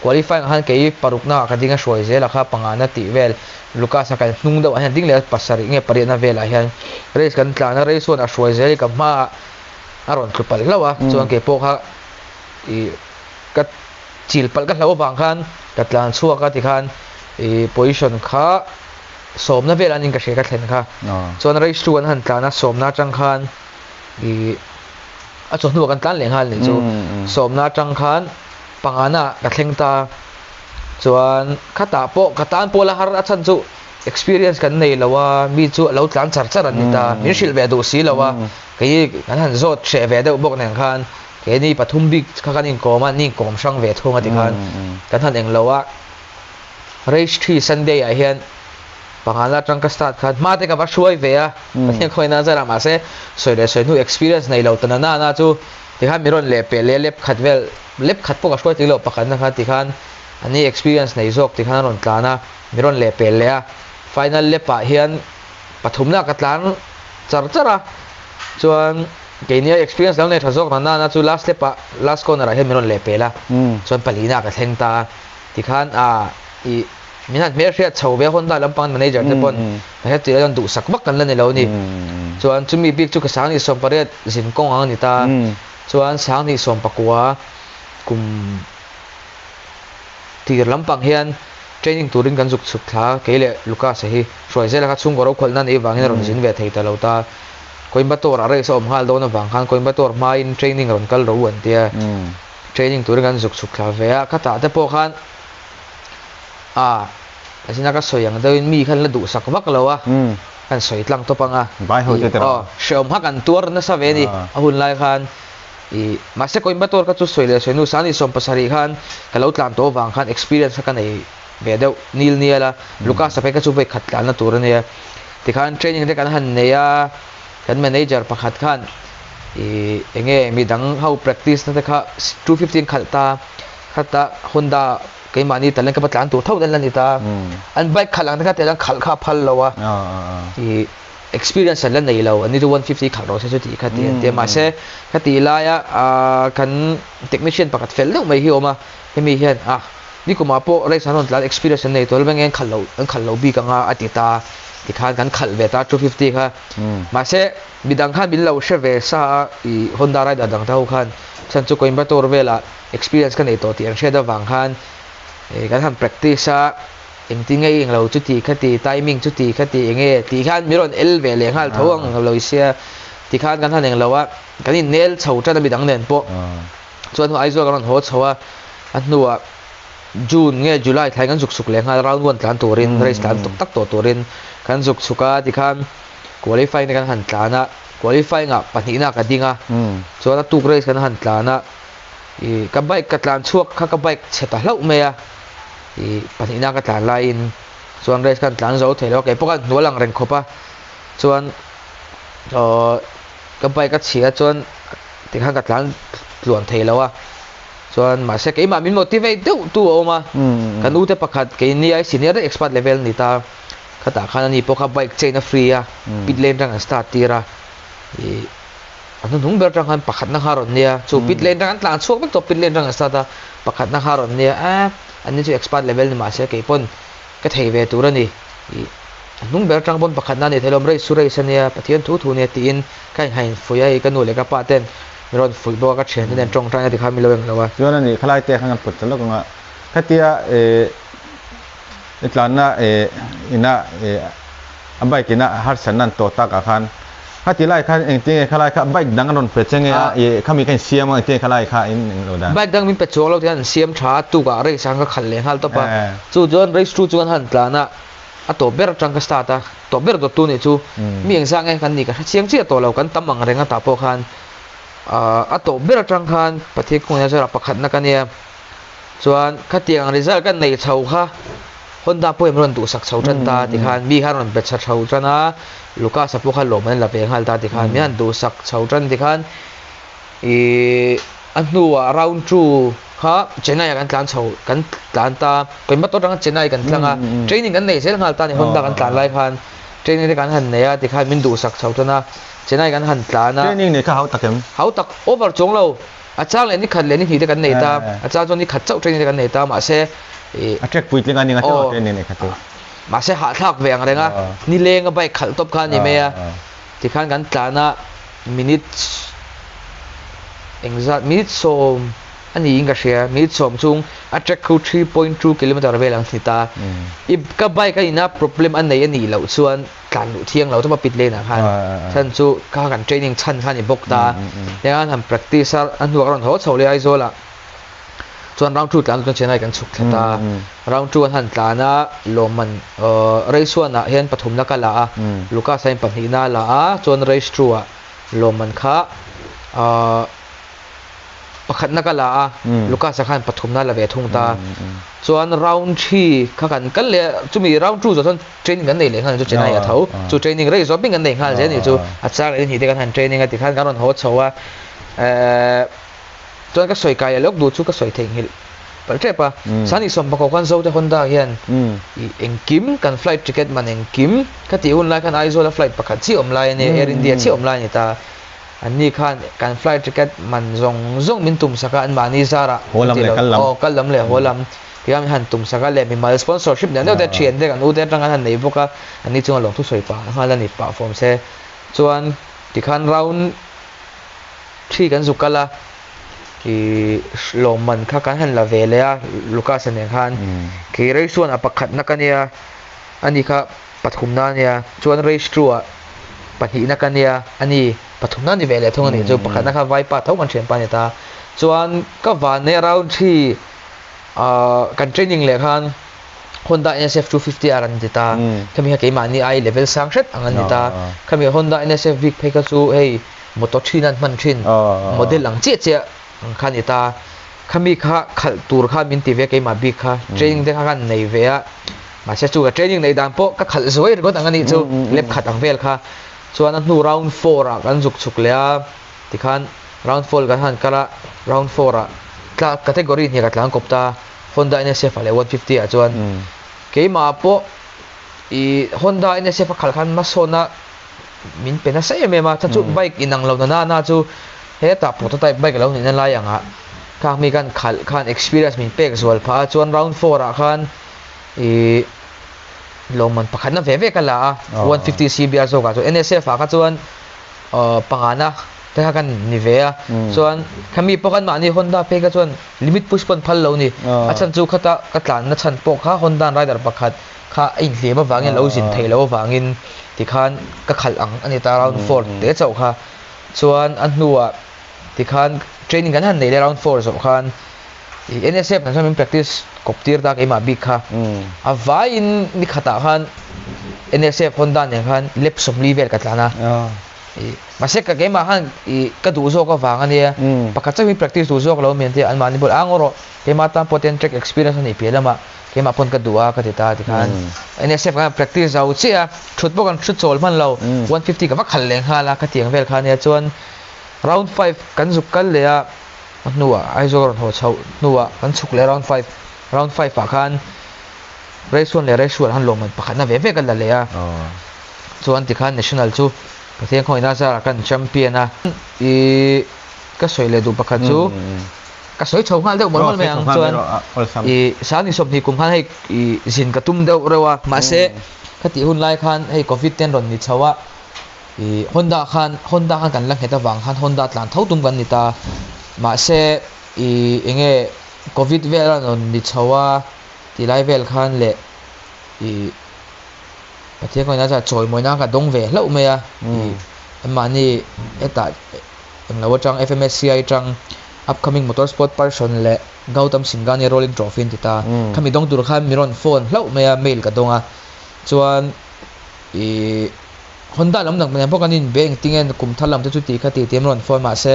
Qualifying ah khan kei parukna ah ka ding a hruai zel a kha pangana tih vel Lucas a kan hnung deuh ah hian ding leh a pasarih nge pariatna velah hian race kan tlan a race chuan a hruai zel i ka hma ah a rawn tlu palh hlauh a chuan kei pawh kha ih ka chil palh ka hlauh avang khan ka tlan chhuak a tikhan ih position kha sawmna vel an in ka hria ka thlen kha chuan race two an han tlan a sawmna atang khan ih a chawhnu ah kan tlan leh nghal nih chu sawmna atang khan. Pangana ka thleng ta chuan khatah pawh ka tan pawh la har a chhan chu experience kan nei lo a, mi chu a lo tlan char char an ni ta, min hrilh ve duh si lo a, kei kan han zawt hreh ve deuh bawk nen khan keini pathum bik kha kan inkawm a, ni inkawm hrang ve thung a ti khan kan han eng lo a, race three Sunday ah hian pangana atang ka start khan hma te ka va hruai ve a, Pathian khawina zarah mahse sawi leh sawi hnu experience nei lo ta na na chu. Tikhan mi rawn leh peh leh lep khat vel, lep khat pawh ka hruai tih loh pakhatna kha tikhan a ni experience nei zawk tikhan a rawn tlan a, mi rawn leh peh leh a. Final lep ah hian pathumna ka tlan char char a, chuan keini a experience lo nei tha zawk na nana chu last lep ah, last corner ah hian mi rawn leh pel a, chuan palina ka thleng ta a. Tikhan ah ih min han hmelhriat chho ve Honda lampang manager te pawn ka hre tih ah chuan duhsak vak kan la ni lo a ni. Chuan chumi bik chu ka Sanghnih 18 zin kawng ang a ni ta. Chuan Sanghnih 19 kum tir lampang hian training turin kan zuk chhuk thla kei leh Lucas-a hi hruai zel a kha chhungkaw rokhawlhna a nih avangin a rawn zin ve thei ta lo ta. Coimbatore ah race a awm nghal dawn avang khan Coimbatore hmain training rawn kal ro an tia. Training turin kan zuk chhuk thla ve a, khatah te pawh khan a zina ka sawi ang deuhin mi khan la duhsak vak lo a, kan sawi tlang tawp ang a, aw hrehawm kha kan tuar nasa ve a ni a hun lai khan i mahse Coimbatore kha chu sawi leh sawi hnu Sani 70 khan ka lo tlan tawh avang khan experience kha ka nei ve deuh nil nial a, Lucas-a phei kha chu vawi khat tlanna tur a nia tikhan training te kan han nei a. Kan manager pakhat khan ih enge midang ho practice na te kha 250 an khalh ta khata Honda keimahni talent kha tlan tur tho an la ni ta an bike khalh ang te kha tiang an khalh kha a phal lo a ih experience an la nei lo an ni chu 150 khalh rawh se chu tih kha ti an ti a mahse khatih laia ah kan technician pakhat fel deuh mai hi a awm a hemi hian ah Nikumah pawh race an rawn tlan experience an nei tawh lo enge an khalh loh an khalh loh bik anga a ti ta tikhan kan khalh ve ta 250 kha mahse midang khan min lo hre ve sa a i Honda rider dang te ho khan chhan chu Coimbatore velah experience ka nei tawh tih an hriat avang khan ih kan han practice a engtin nge i englo chuti khati timing chuti khati enge tih khan min rawn el ve leh nghal tho ang lo i sia tikhan kan han englo a kan innel chho tan a midang nen pawh. Chuan hnu Aizawl kan rawn haw chho a, a hnuah June nge July thlai kan zuk chhuk leh nghal round one tlan turin race tlan tuk tak tawh turin kan zuk chhuk a tikhan qualifying te kan han tlan a, qualifying ah pahnihna ka ding a, chuan a tuk race kan han tlan a, ih ka bike ka tlan chhuak kha ka bike chhe ta hlauh mai a, ih pahnihna ka tlan laiin chuan race khan tlan zo thei lo a, keipawh khan hnual ang reng khawp a, chuan aww ka bike a chhia chuan. Tikhan ka tlan tluan thei lo a, chuan mahse keimah min motivate deuh tu a awm a, ka nute pakhat keini ai senior daih expert level a ni ta, khatah khan ani pawh kha bike chain a free a, pit lane atang an start tir a, ih a hnuhnung ber atang khan pakhatna kha a rawn nia, chu pit lane atang an tlan chhuak vek tawh pit lane atang an start a, pakhatna kha a rawn nia, eh ani chu expert level ni mahse keipawn ka thei ve tur a ni, ih a hnung ber atang pawn pakhatna a ni thei lo, race chu race a nia, Pathian thu thu nia tiin Ka inhain fuih a, i ka nu leh ka pa ten min rawn fuih bawk a, ka thiante nen tawngtaina ti kha min lo eng lo a. Chuan a nih khalai te khan kan put ta lawk ang a, khatia eh i tlanna eh ina eh a bike ina harsatna an tawh takah khan khati lai khan engtin nge khalai kha bike dang an rawn pe che nge a, eh khami kha in siam a engtin nge khalai kha in eng lo dan. Bike dang min pe chuang lo tihian an siam tha a, tukah race ah khan ka khalh leh nghal tawp a, chu chuan race two chu kan han tlan a. A tawp ber atang ka start a, tawp ber dawttu nih chu mi engzah nge kan nih ka hre chiang chiah tawh lo, kan tam ang reng atah pawh khan a tawp ber atang khan Pathian khawngaihna zarah pakhatna ka nia chuan khatiang result ka nei chho kha Honda pawhin min rawn duhsak chho tan ta tikhan mi khan rawn be chha chho tan a, Lucas-a pawh kha lawm an la ve nghal ta tikhan min han duhsak chho tan tikhan Ih a hnuah round two kha Chennai ah kan tlan chho kan tlan ta Coimbatore atanga Chennai kan tlang a training kan nei zel nghal ta a ni Honda kan tlan lai khan training te kan han nei a tikhan min duhsak chho tan a Chennai kan han tlan a Training nei kha hau tak em? Hau tak over chuang lo a chang leh ni khat leh ni hnih te kan nei ta a chang chuan ni khat chauh training te kan nei ta mahse ih A track puitling a ni nga teuh training nei kha chu. Mahse hahthlak ve ang reng a nileng a bike khalh tawp kha a ni mai a tikhan kan tlan a. Minute engzat minute sawm a niin ka hria minute sawm chung a track khu 3.2 kilometer vel ang ni ta i ka bike a ina problem a nei a nih loh chuan tlan luh thiang lo chuma pit lane ah khan chhan chu kha kan training chhan kha a ni bawk ta tiang han practice a a hnuah ka rawn haw chho leh Aizawl ah chuan round two tlan chuan Chennai kan chhuk thla ta round two an han tlan a lawmman race one ah hian pathumna ka la a Lucas a in pahnihna a la a chuan race two ah lawmman kha pakhatna ka la a Lucas a khan pathumna a la ve thung ta chuan round three kha kan kal leh a chumi round two zawh chuan training kan nei leh nghal chu Chennai a tho chu training rei zawh pawhin kan nei nghal zel a nih chu a chang leh hnih te kan han training a tikhan kan rawn haw chho a Chuan ka sawi kai leh lawk duh chu ka sawi theihnghilh palh tep a. Sani Sawmpakhaw khan Zote Honda hian ih engkim kan flight ticket man engkim ka tih hun lai khan Aizawl a flight pakhat chiah awm lai a nia, Air India chiah awm lai a ni ta. Anni khan kan flight ticket man zawng zawng min tum sak a, anmahni zarah Haw lam leh kal lam. Aw kal lam leh haw lam tiang min han tum sak a leh mimal sponsorship nen deuh te thian te kan u te atang an han nei bawk a, anni chunga lawmthu sawi pah nghal a ni pah fawm se. Chuan tikhan round Thi kan zuk kal a, ih lawmman kha kan han la ve leh a, Lucas-a nen khan. Kei race one ah pakhatna ka nia, ani kha pathumna a nia, chuan race two ah pahnihna ka nia, ani pathumna a ni ve leh thung a nih chu, pakhatna kha Vaipa tho kan thianpa a ni ta. Chuan ka van nei round 3 kan training leh khan Honda NSF 250 R an ti ta. Khami kha keimahni ai level sang hret ang an ni ta. Khami Honda NSF bik phei kha chu hei moto thin an hman thin model ang chiah chiah ang kha ni ta. Khami kha khalh tur kha min ti ve keimah bik kha training te kha kan nei ve a. Mahse chu ka training nei dan pawh ka khalh zuai ringawt ang a nih chu lap khat ang vel kha. Chuan a hnu round 4 ah kan zuk chhuk leh a. Tikhan round 4 kan han kal a, round 4 ah tla category hnih ka tlang kawp ta. Honda NSF ah leh 150 ah chuan keimah pawh i Honda NSF a khalh khan hmasawnna min pe nasa em em a. Chhan chu bike inang lo na na chu hetah prototype bike a lo nihna lai angah khang mi khan khalh khan experience min pek zual phah a. Chuan round 4 ah khan i lawmman pakhatna ve ve ka la a, 150 CBR zawkah chuan NSF ah kha chuan pangana te kha kan ni ve a. Chuan khami pawh kan mahni Honda phei kha chuan limit push pawn phal lo ni. A chhan chu khata ka tlanna chhan pawh kha Honda rider pakhat kha a inhliam avangin lo zin theih loh avangin tikhan ka khalh ang a ni ta round 4 te chauh kha. Chuan a hnuah tikhan training kan han nei leh round 4 zawh khan NSF kan chuan min practice kawp tir ta keimah bik kha. A vaiin ni khatah khan NSF Honda nen khan lap 40 vel ka tlan a. Mahse ka keimah khan ka duh zawk avang a nia. Pakhat chauh hi practice duh zawk lo min tia an mahni bul ang rawh keimah tan pawh ten track experience a nih piah lamah keimah pawn ka duh a ka ti ta tikhan NSF khan practice zo chiah a, thut pawh kan thut chawl hman lo 150 ka va khalh leh nghal a ka tiang vel kha nia. Chuan round 5 kan zuk kal leh a, a hnuah Aizawl rawn haw chhoh hnuah kan chhuk leh round 5 round 5 ah khan race 1 leh race 2 ah khan lawmman pakhatna ve ve ka la leh a. Chuan tikhan national chu Pathian khawngin a zarah kan champion a. I ka sawi leh duh pakhat chu ka sawi chho nghal deuh mawlh mawlh mai ang. Chuan i sangni 20 kum khan hei i zin ka tum deuh reuh a. Mahse khatih hun lai khan hei covid ten rawn ni chho a. I Honda khan Honda khan kan la nghet avang khan Honda tlan tho tum kan ni ta. Mahse i enge covid vel a rawn ni chho a ti lai vel khan leh i Pathian kawngin a chawi mawina ka dawng ve hlauh mai a. Mahni hetah englo atang FMSCI atang upcoming motorsport person leh Gautam Singhania rolling trophy an ti ta. Khami dawng tur khan mi rawn phone hlauh mai a, mail ka dawng a. Chuan i Honda lam dang nen pawh kan inbe engtinge kum thar lam te chu ti kha ti ti an rawn phone mahse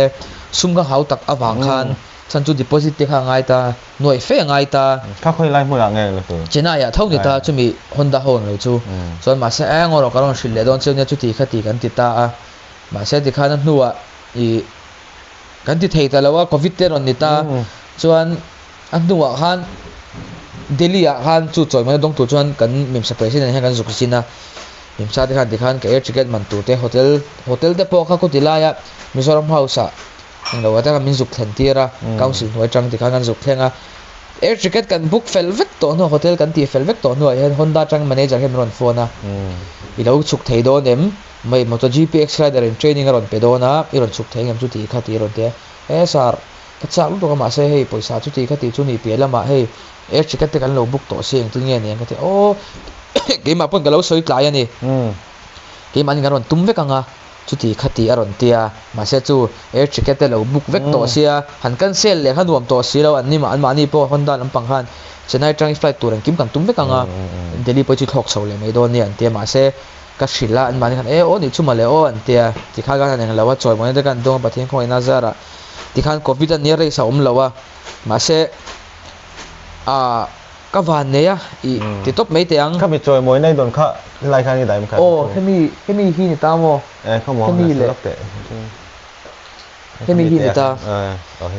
sum ka hau tak avang khan chhan chu deposit te kha a ngai ta. Nuai fe a ngai ta. Kha khawi lai hmunah nge la tur? Chennai ah tho ni ta chumi Honda ho ang lo chu. Chuan mahse eng erawh ka rawn hrilh leh dawn chiau nia chuti kha ti kan ti ta a. Mahse tikhan a hnuah i kan ti thei ta lo a covid te rawn ni ta. Chuan a hnuah khan Delhi ah khan chu chawimawina dawng tur chuan kan Mimsa president hian kan zuk zin a. Mimsa te khan tikhan ka air ticket man tur te hotel hotel te pawh kha khuti laia Mizoram house ah Englo atanga min zuk thlen tir a, council hnuai atang tikhan kan zuk thleng a. Air ticket kan book fel vek tawh hnuah, hotel kan tih fel vek tawh hnuah hian Honda atang manager hian min rawn phone a, I lo chhuk thei dawn em? Mai MotoGP X-Rider in training a rawn pe dawn a, i rawn chhuk thei ngem chuti kha tih a rawn ti a. E sir, ka chak lutuk a mahse hei pawisa chuti kha tih chu ni piah lamah hei air ticket te kan lo book tawh si engtin nge ni ang ka ti a. Aw keimah pawn ka lo sawi tlai a ni. Keimahni kan rawn tum vek ang a. Chuti kha ti a rawn ti a, mahse chu air ticket te lo book vek tawh sia, han cancel leh kha nuam tawh si lo, an ni an mahni pawh Honda lampang khan Chennai atang i flight tur engkim kan tum vek ang a, Delhi pawh hi chu thlawk chho leh mai dawn nia an ti a, mahse ka hrilh a, an mahni khan e aw nih chu mawle aw an ti a, tikhan khan han englo a, chawimawina te khan dawng a Pathian khawngaihna zarah tikhan covid a nia race a awm lo a, mahse ah. Ka van nei a, i ti tawp mai teh ang. Khami chawi mawi nei dawn kha helai khan i daim kha. Aw, hemi, hemi hi ni ta maw? Eh, kha maw, Hemi leh. Hemi hi ni ta.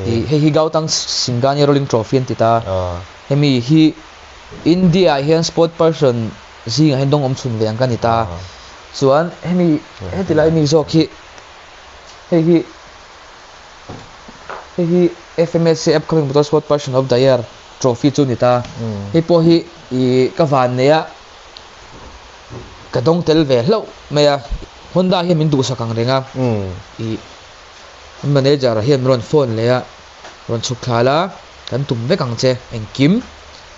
I hei hi Gautang Singhania Rolling Trophy an ti ta. Hemi hi India ah hian sport person zingah hian dawng awm chhun ve ang ka ni ta. Chuan hemi, heti lai mi zawk hi, hei hi, hei hi FMSA Upcoming Motorsport Person of the Year. Trophy chu ni ta. Hei pawh hi i ka van nei a, ka dawng tel ve hlauh mai a. Honda hian min duhsak ang reng a, i manager hian min rawn phone leh a, rawn chhuk thla la, kan tum vek ang che engkim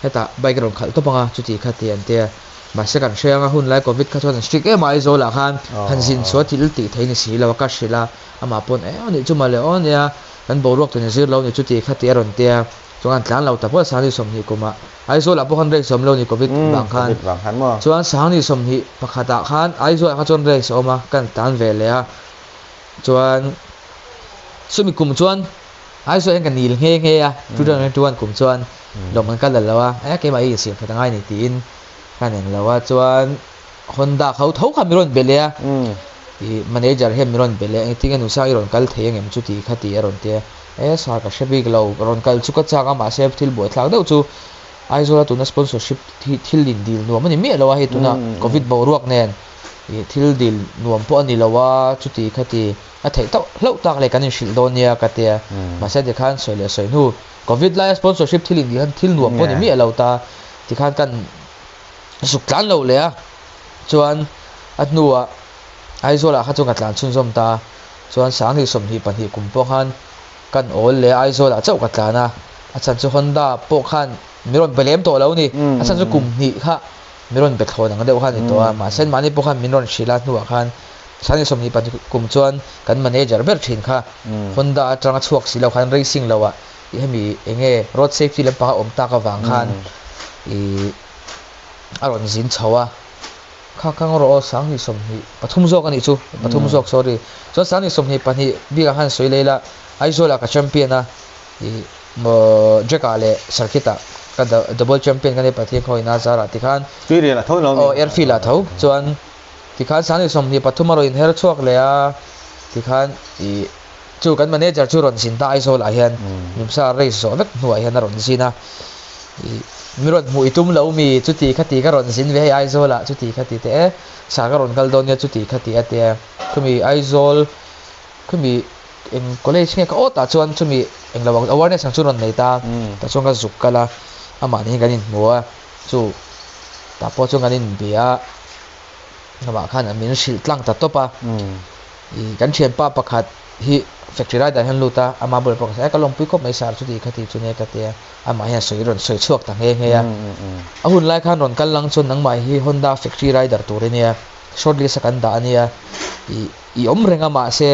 hetah bike a rawn khalh tawp ang a, chuti kha ti an ti a. Mahse kan hre ang a, hun lai covid kha chuan an strict em a Aizawl ah khan han zin chhuah thil tih theih ni si lo a, ka hrilh a, amah pawn eng anih chu mawle aw nia. Kan boruak tun zir lo ni chuti khati a rawn tia. Chuan tlan lo ta pawh sangni 20 kuma Aizawl ah pawh khan race awm lo ni Covid vang khan. Covid vang khan maw. Chuan sangni 21 ah khan Aizawl ah kha chuan race a awm a, kan tlan ve leh a. Chuan chumi kum chuan Aizawl hian ka nil nghe nghe a, 2021 kum chuan lawm kan kal lo a, e keimah hi insiam that angai ni tiin kan eng lo a. Chuan Honda kho tho kha mi rawn be leh a, i manager hian mi rawn be leh engtin nge nusa i rawn kal thei angem chuti khati a rawn tia. E sir ka hre bik lo, rawn kal chu ka chak a, mahse thil buaithlak deuh chu Aizawl a tuna sponsorship hi thil in dil nuam a ni miah lo a, hei tuna Covid boruak nen i thil dil nuam pawh a ni lo a, chuti khati a theih tauh hlauh tak leh kan inhrilh dawn nia ka tia. Mahse tikhan sawi leh sawi hnu Covid laia sponsorship thil in dil khan thil nuam pawh a ni miah lo ta, tikhan kan zuk tlan lo leh a. Chuan a hnuah Aizawl ah kha chuan ka tlan chhunzawm ta. Chuan sangni 22 kum pawh khan kan awl leh Aizawl ah chauh ka tlan a, a chhan chu Honda pawh khan mi rawn be lem tawh lo ni, a chhan chu kum hnih kha mi rawn be thlawn ang deuh kha a ni tawh a, mahse mahni pawh khan min rawn hrilh a hnuah khan sangni 22 kum chuan kan manager ber thin kha Honda atanga chhuak si lo khan racing lo ah i hemi eng nge road safety lampang a awm tak avang khan i a rawn zin chho a. Kha kang rawh aw sangni 23 zawk a nih chu, pathum zawk sorry. Chuan sangni 22 bikah khan sawi lei la, Aizawl ah ka champion a, ih maw Jack ah leh circuit ah ka double champion ka nei Pathian khawiin a zarah tikhan. Tuirial a tho lo mi? Aw airfield ah tho, chuan tikhan sangni 23 a rawn inher chhuak leh a, tikhan ih chu kan manager chu rawn zin ta Aizawl ah hian Mimsa race zawh vek hnuah hian a rawn zin a, ih mi rawn hmuh i tum lo mi chuti khati ka rawn zin ve hei Aizawl ah chuti khati te e sa ka rawn kal dawn nia chuti khati a tia, khumi Aizawl khumi eng college nge ka awt ah chuan chumi englo ang awareness ang chu rawn nei ta, tah chuan ka zuk kal a, amah nen hian kan inhmu a, chu tah pawh chuan kan inbia a, amah khan min hrilh tlang ta tawp a. Ih kan thianpa pakhat hi factory rider hian lut a, ama bulah pawh ka sawi a, ka lawmpui khawp mai sir chuti kha ti chu nia ka ti a, amah hian sawi rawn sawi chhuak ta nghe nghe a. A hun lai khan rawn kal lang chuan nangmah hi Honda factory rider tur i nia, short list a kan dah a nia, ih i awm reng a mahse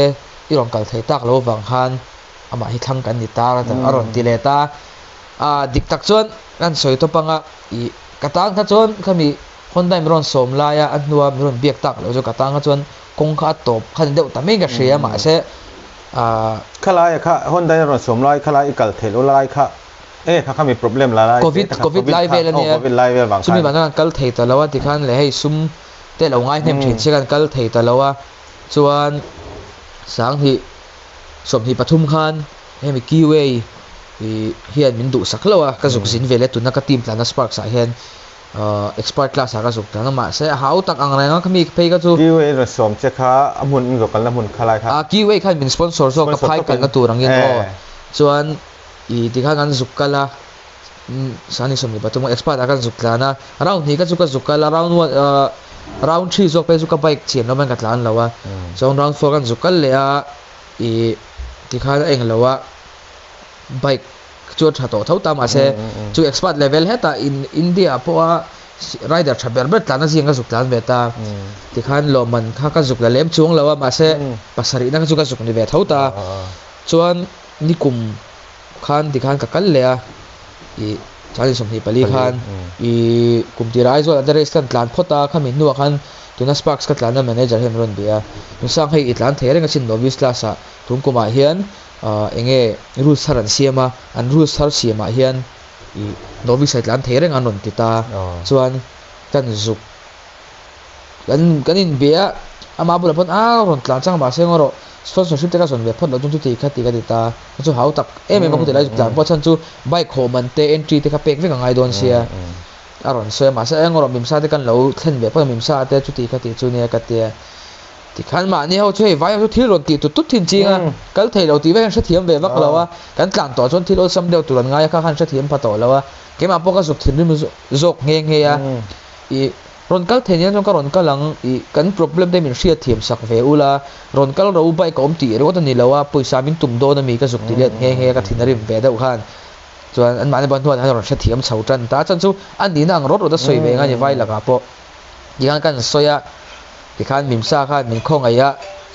i rawn kal thei tak lo vang khan amah hi thlang kan ni ta a rawn ti let a. Ah dik tak chuan kan sawi tawp anga ih ka tan kha chuan khami Honda in rawn sawm laia a hnua min rawn biak tak loh chu ka tan kha chuan kawng kha a tawp kha ni deuh ta mai ka hria mahse ah. Khalai kha Honda in rawn sawm lai khalai i kal theih loh lai kha enge kha khami problem la lai Covid Covid lai vel ania Covid lai vel vang khan chumi vang khan kal thei ta lo a tikhan leh hei sum te lo ngai hnem thin se khan kal thei ta lo a chuan 2023 khan hemi Keyway hian min duhsak hlauh a ka zuk zin vel e tuna ka team tlanna Sparks ah hian expert class ah ka zuk tlang a mahse a hau tak ang reng a khami phei kha chu. Keyway rawn sawm che kha a hmun in rawn kalna hmun kha lai kha. A Keyway khan min sponsor zawk ka phai kalna tur angin aw chuan ih tikhan kan zuk kal a sangni 23 expert ah kan zuk tlan a round hnih kha chu ka zuk kal a round one round three zawk phei chu ka bike chian lo mai ka tlan lo a chuan round four kan zuk kal leh a ih tikhan a englo a bike chu a tha tawh tho ta mahse chu expert level hetah in India ah pawha rider tha ber ber tlan a zing ka zuk tlan ve ta tikhan lawmman kha ka zuk la lem chuang lo a mahse pasarih na kha chu ka zuk ni ve tho ta chuan nikum khan tikhan ka kal leh a ih chuan 24 khan ih kum tirah Aizawl ah te race khan tlan phawt a khami hnuah khan tuna Sparks ka tlanna manager hian min rawn bia a nusang hei i tlan thei reng asin novice class ah tun kumah hian eng nge rules thar an siam a, an rules thar siamah hian ih novice ai tlan thei reng an rawn ti ta chuan kan zuk kan kan inbe a amah bulah pawn a rawn tlan chang mahse ngaw rawh sponsorship te ka zawn ve phawt loh chuan chuti kha ti ka ti ta chu hau tak em em a khawti lai zuk tlan pawh chhan chu bike hawh man te entry te kha pek vek a ngai dawn sia a rawn sawi a mahse eng rawh mimsa te kan lo thlen ve phawt a mimsa te chuti kha ti chu nia ka tia. Tikhan mahni ho chu hei vai ho chu thil rawn tih tut tut thin ching a, kal thei lo tih vek an hrethiam ve vak lo a, kan tlan tawh chuan thil awlsam deuh tur an ngai a kha khan hrethiam pha tawh lo a, keimah pawh ka zuk thinrim zawk nghe nghe a, ih rawn kal thei nia chuan ka rawn kal ang, ih kan problem te min hriatthiam sak ve ula, rawn kal ro bike a awm tih ringawt a ni lo a, pawisa min tum dawn a mi ka zuk ti let nghe nghe a ka thin a rim ve deuh khan chuan an mahni pawh hnuaiah khan rawn hrethiam chho tan ta, chuan chu a nihna ang rawt rawt a sawi ve ang a ni vai lakah pawh. Tikhan kan sawi a, tikhan Mimsa khan min khawngaih a,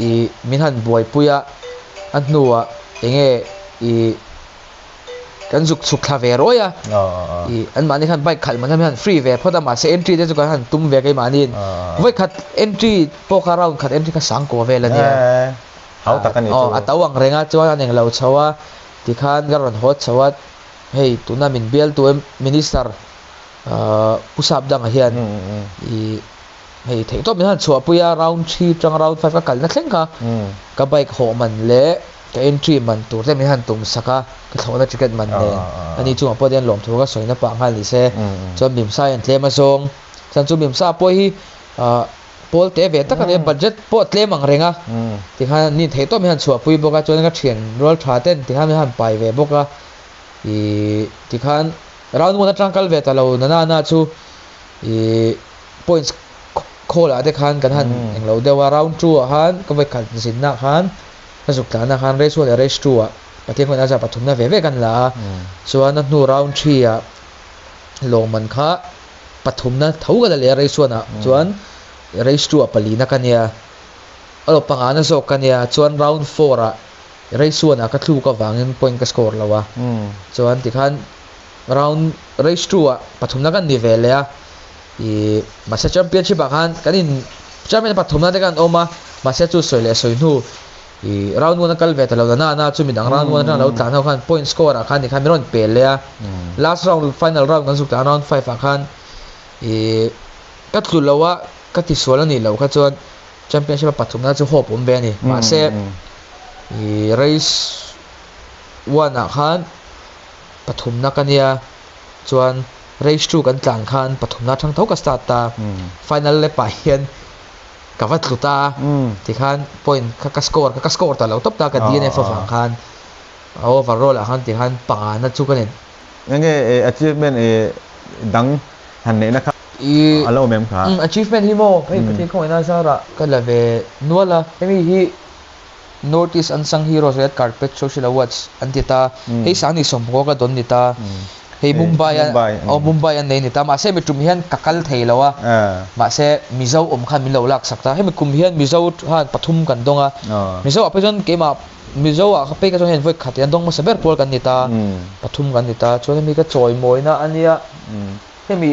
ih min han buaipui a, a hnuah eng nge I kan zuk chhuk thla ve rawi a i an mahni khan bike khalh man hian free ve phawt a mahse entry te chu kan han tum ve keimahniin vawi khat entry pawh kha round khat entry kha sang kua vel a nia hau tak a ni chu a to ang reng a chuan an englo chho a tikhan ka rawn haw chho a hei tuna min bialtu minister Pu Sapdanga hian i hei theih tawp min han chhuahpui a round three atang round five ka kalna thleng kha ka bike hawh man leh ka entry man tur te min han tum sak a ka thlawhna ticket man nen ani chungah pawh hian lawmthu ka sawina pah nghal ni se chuan Mimsa hian tlem a zawng chuan chu Mimsa pawh hi pawl te ve tak a nia budget pawh tlem ang reng a tikhan an ni theih tawp min han chhuahpui bawk a chuan ka thian rual tha ten tikhan min han pai ve bawk a ih tikhan round one atang kal ve ta lo na na na chu ih points khawl ah te khan kan han englo deuh a round two ah khan ka vawi khat zinna khan ka zuk tlanna khan race one leh race two ah Pathian khawngaih azar pathumna ve ve kan la a chuan a hnu round three ah lawmman kha pathumna tho ka la leh a race one ah chuan race two ah palina ka nia aw pangana zawk ka nia chuan round four ah race one ah ka thluk avangin point ka score lo a chuan tikhan round race two ah pathumna kan ni ve leh a Ih mahse championship ah khan kan in champion pathumna te khan awm a mahse chu sawi leh sawi hnu ih round one a kal ve ta lo na na na chu midang round one atang lo tlan ho khan point score ah khan tikhan min rawn pel leh a last round final round kan zuk tlan round five ah khan ih ka tlu lo a ka ti sual a nih loh kha chuan championship a pathumna chu hope awm ve a ni mahse ih race one ah khan pathumna ka nia chuan race two kan tlan khan pathumna atang tho ka start ta final lap ah hian ka va tlu ta tikhan point kha ka score kha ka score ta lo tawp ta ka DNF avang khan a overall ah khan tikhan panga na chu ka nei. Enge achievement dang han neihna kha a lo awm em kha? Achievement hi maw hei Pathian khawngaihna zarah ka la ve nual a, hemi hi North East Unsung Heroes Red Carpet Social Awards an ti ta, hei Sangni Sawmhmuka ka dawn ni ta, hei Mumbai a aw Mumbai an nei ni ta, mahse mi tum hian ka kal thei lo a, mahse Mizo awm khan min lo lak sak ta, hemi kum hian Mizo khan pathum kan dawng a, Mizo ah phei chuan keimah Mizo ah phei ka chuan hian vawi khat in an dawng hmasa ber pawl kan ni ta, pathum kan ni ta, chuan hemi ka chawimawina a nia, hemi.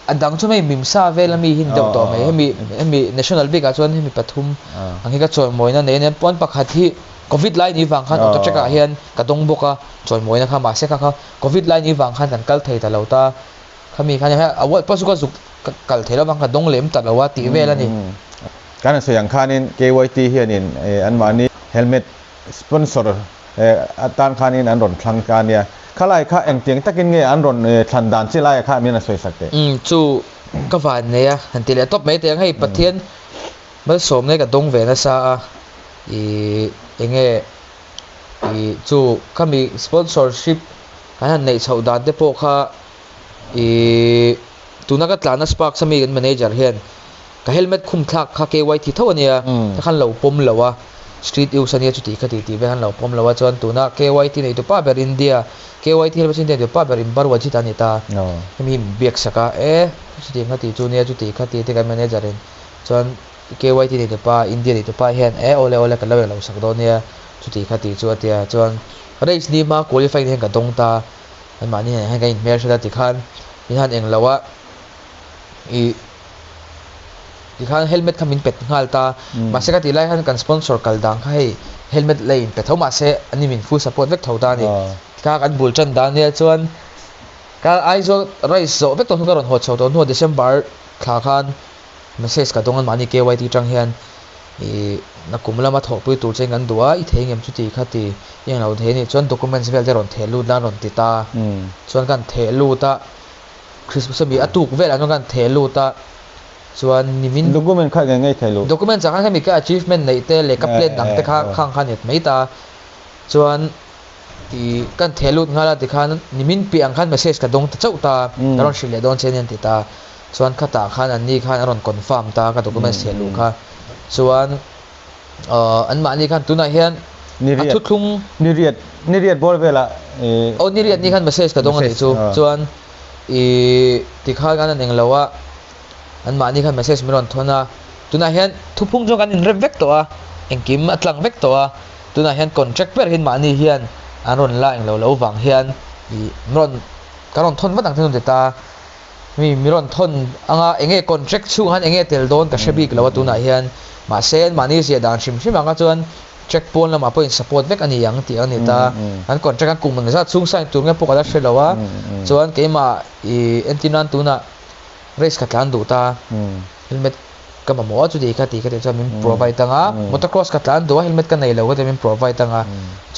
A dang chu hei Mimsa vel ami hi ni deuh tawh mai. Hemi hemi national bik ah chuan hemi pathum ang hi ka chawimawina nei a nia. Puan pakhat hi covid lai ni vang khan auto track ah hian ka dawng bawk a, chawimawina kha mahse kha kha covid lai ni vang khan kan kal thei ta lo ta. Khami khan hei award pawh chu ka zuk kal thei lo vang ka dawng lem ta lo a tih vel a ni. Kan han sawi ang khanin KYT hianin anmahni helmet sponsor atan khanin an rawn thlang ta a nia. Khalai kha engtiang takin nge an rawn thlan dan chi laia kha min a sawi sak teh. Umm chu ka van nei a, han ti leh tawp mai teh ang hei Pathian malsawm nge ka dawng ve nasa a, ih enge ih chu khami sponsorship kan han neih chhoh dan te pawh kha ih tuna ka tlana Sparks ami kan manager hian Ka helmet khum thlak kha KYT tho a nia, ta khan lo pawm lo a, street use a nia chuti kha ti tih vel khan lo pawm lo a, chuan tuna KYT nei tu pa ber India, KYT helmet India nei tu pa ber in Barwajit a ni ta, hemi hi min biak sak a, e chuti kha ti chu nia chuti kha ti te kan manager in chuan KYT nei tu pa India nei tu pa hian e awle awle ka lo eng lo sak dawn nia chuti kha ti chu a tia, chuan race ni hma qualifying hian ka dawng ta, anmahni hian kan inhmelhriat a tikhan min han eng lo a, ih. Tikhan helmet kha min pet nghal ta, mahse ka tih lai khan kan sponsor kal dan kha hei helmet la in pe tho mahse an ni min full support vek tho ta a ni. Tikha kan bul tan dan nia chuan ka Aizawl race zawh vek tawh hnu ka rawn haw chho tawh hnuah December thla khan message ka dawng a mahni KYT tang hian ih nakum lama thawhpui tur che in kan duh a i thei ngem chuti kha ti i englo thei a nih chuan documents vel te rawn theh lut la an rawn ti ta chuan kan theh lut a. Christmas ami a tuk velah chuan kan theh lut a, chuan nimin. Document kha eng nge theh luh? Documents ah khan hemi ka achievement neih te leh ka plan dang te kha khang kha net mai ta, chuan ti kan theh lut nghal a tikhan nimin piah ang khan message ka dawng ta chauh ta, ka rawn hrilh leh dawn che ania an ti ta, chuan khatah khan an ni khan a rawn confirm ta ka documents theh luh kha, chuan anmahni khan tunah hian a thuthlung. Niriat niriat bawr velah ih. Aw niriat ni khan message ka dawng a nih chu chuan ih tikhan kan an englo a anmahni khan message min rawn thawn a tunah hian thuphung chu kan inrep vek tawh a engkim a tlang vek tawh a Tunah hian contract ber hin mahni hian an rawn la englo lo vang hian i rawn kan rawn thawn vat ang chu ti ta. Mi mi rawn thawn anga enge contract chhung han enge tel dawn ka hre bik lo a tunah hian. Mahse mahni zia dan hrim hrim anga chuan check pawn lamah pawhin support vek ani ang tih ani ta. An contract an kum engzat chhung sign tur nge pawh ka la hre lo a. Chuan keimah i entirnan tunah race ka tlan duh ta. Helmet ka mamawh a chuti kha ti kha tih chuan min provide anga. Motocross ka tlan duh a helmet ka nei lo ka ti min provide anga.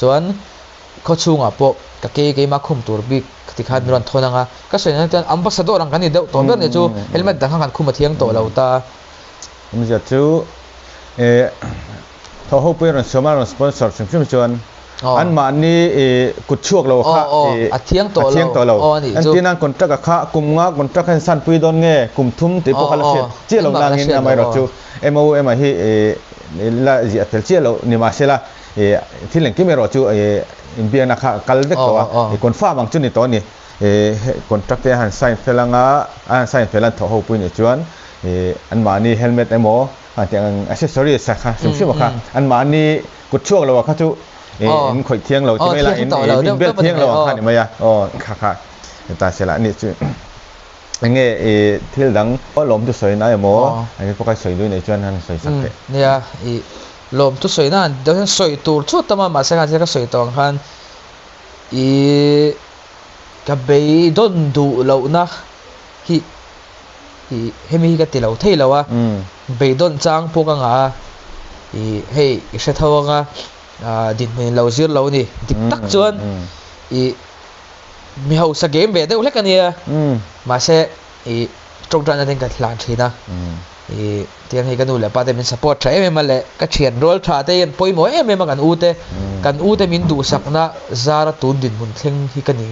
Chuan khaw chhungah pawh ka ke keimah khum tur bik ti khan min rawn thawn anga. Ka sawi nan chuan ambassador ang kan ni deuh tawh ber ni chu helmet dang kha kan khum a thiang tawh lo ta. Awmzia chu thaw ho pawhin rawn sawm a rawn sponsor hrim hrim chuan an mahni kut chhuak lo kha a thiang tawh lo. Entirnan contract a kha kum nga contract kha insan pui dawn nge kum thum tih pawh kha la hriat chiah lo nangin amaherawh chu MOM ah hi la ziah fel chiah lo ni mahsela thil engkim erawh chu inbiakna kha kal vek tawh a, confirm ang chu ni tawh a ni. Contract te a han sign fel anga a han sign fel an thawh ho pui nih chuan an mahni helmet emaw tiang accessories a kha hrim hrim a kha an mahni kut chhuak lo a kha chu in khawih thiang lo ti mai la in in bel thiang lo ang kha ni mai a aw kha kha ta se la ni chu enge i thil dang lawm chu sawi na emaw enge pawh kha sawi dui nei chuan han sawi sak teh. Nia i lawm chu sawi na deuh hian sawi tur chu tam a mahse khan ka sawi tawh ang khan i ka beidawn duh lohna hi i hemi hi ka ti lo thei lo a beidawn chang pawh ka ngah a i hei i hre tho anga dinhmun in lo zir lo a ni dik tak chuan i mi hausa game ve deuh hlek a nia mahse i tawngtaina ten ka hlan thin a i tiang hei ka nu leh pa te min support tha em em a leh ka thian rual tha te hian pawimawh em em a kan u te kan u te min duhsakna zara tun dinhmun thleng hi ka ni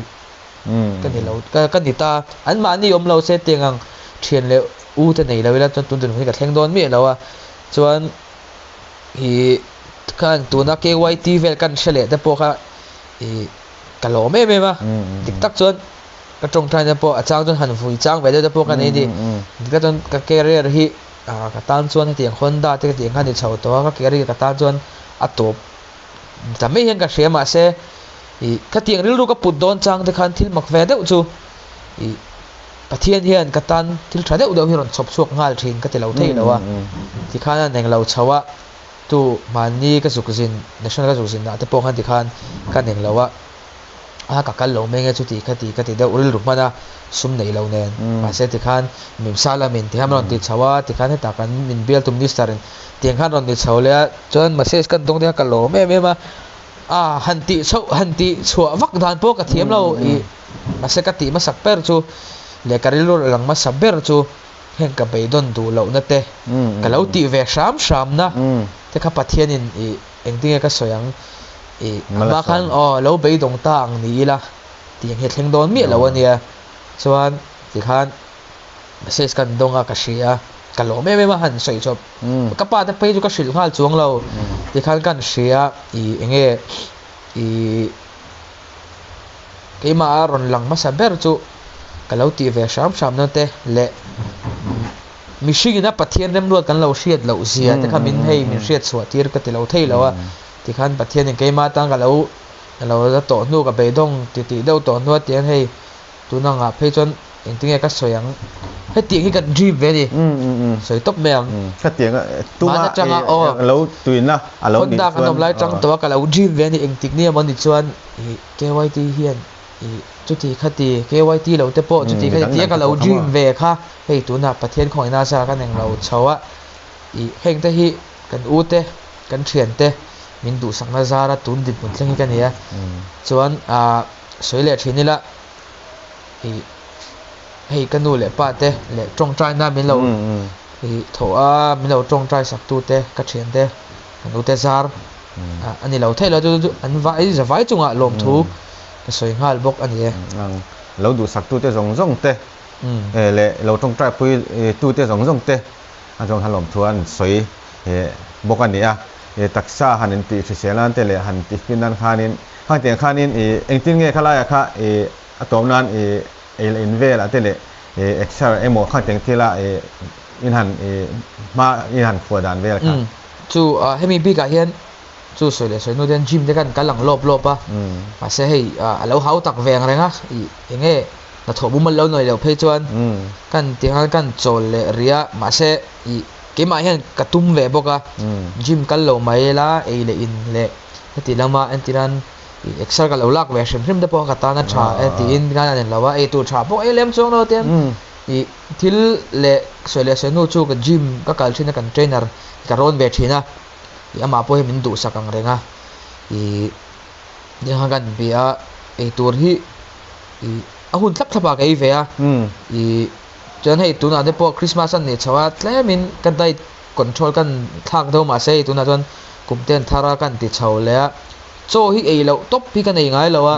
ka ni lo ka ni ta an mahni awm lo se tiang ang thian leh u te nei lo ila chuan tun dinhmun hi ka thleng dawn miah lo a chuan i khan tuna K_Y_T vel kan hre leh te pawh kha i ka lawm em em a dik tak chuan ka tawngtaina pawh a chang chuan han vui chang ve deuh te pawh ka nei a ni dik tak chuan ka career hi ka tan chuan hetiang Honda te hetiang kha a ni chho tawh a ka career ka tan chuan a tawp ta mai hian ka hria mahse ih khatiang rilru ka put dawn chang te khan thil mak ve deuh chu ih Pathian hian ka tan thil tha deuh deuh hi rawn chhawp chhuak nghal thin ka ti lo thei lo a tikhan a neng lo chho a tu mahni ka zuk zin national ka zuk zin ah te pawh khan tikhan ka neng lo a a ka kal lo mai nge chuti kha ti ka ti deuh rilru hman a sum neih lo nen mahse tikhan mimsa lamin tikhan rawn ti chho a tikhan hetah kan min bialtu minister in tiang khan rawn ti chho leh a chuan message kan dawng te kha ka lawm em em a a han tih chhoh han tih chhuah vak dan pawh ka thiam lo ih mahse ka tih hmasak ber chu leh ka rilru lang hmasa ber chu heng ka beidawn duh lohna te ka lo tih ve hram hramna te kha Pathianin ih engtinge ka sawi ang ih amah khan aw lo beidawng ta ang ni ila tih ang hi a thleng dawn miah lo ania chuan tikhan message kan dawng a ka hria ka lawm em em a han sawi chawp ka pa te phei chu ka hrilh nghal chuang lo tikhan kan hria ih enge ih keimah a rawn lang hmasa ber chu ka lo tih ve hram hram na te leh mihring ina Pathian remruat kan lo hriat loh zia te kha min hei min hriat chhuah tir ka ti lo thei lo a tikhan Pathian in keimah atan ka lo ka lo la tawh hnu ka beidawng ti tih deuh tawh hnu a tiang hei tuna ngah phei chuan engtinge ka sawi ang hetiang hi kan dream ve a ni sawi tawp mai ang Khatiang tuma Hmaan atanga aw lo tuina a lo nih Honda kan chuan awm lai tang tawh a ka lo dream ve a ni engtik ni emaw ni chuan ih K_Y_T hian ih chuti khati K_Y_T lo te pawh chuti khati tia ka lo dream ve kha hei tunah Pathian khawngaihna zara kan englo chho a ih heng te hi kan u te kan thian te min duhsakna zara tun dinhmun thleng hi ka ni a chuan ah sawi leh thin ila ih hei ka nu leh pa te leh tawngtaina min lo ih thawh a min lo tawngtai sak tu te ka thian te kan u te zar a ni lo theih lo chu chu an vai za vai chungah lawmthu ka sawi nghal bawk a ni e. Lo duhsak tu te zawng zawng te leh lo tawngtai pui tu te zawng zawng te a zawng khan lawmthu an sawi bawk a ni a. Taksa han intih hrisel nan te leh han tihfin nan khanin khang tiang khanin engtin nge khalaiah kha a tawp nan ei leh in velah te leh exer emaw khang tiang thila in han hma in han khuah dan vel kha. Chu hemi bikah hian Chu sawi leh sawi hnu te hian gym te khan kal ang lawp lawp a, mahse hei a lo hau tak ve ang reng a, ih eng nge hnathawh bum an lo nawi loh phei chuan kan ti khan kan chawl leh rih a, mahse ih keimah hian ka tum ve bawk a, gym kal lo mai ila ei leh in leh heti lama entir an ih exer ka lo lak ve hrim hrim te pawh ka tan a tha e tiin khan an inlo a, ei tur tha pawh ei lem chuang lo te ih thil leh sawi leh sawi hnu chu ka gym ka kal thin a kan trainer ka rawn ve thin a. Ih amah pawh hi min duhsak ang reng a, ih tiang kan be a, eitur hi ih a hun thlap thlap ah ka ei ve a, ih chuan hei tunah te pawh Christmas a nih chho a tlemin ka diet control kan thlak deuh mahse hei tunah chuan kum ten thar a kan ti chho leh a, chaw hi ei loh tawp hi ka nei ngai lo a,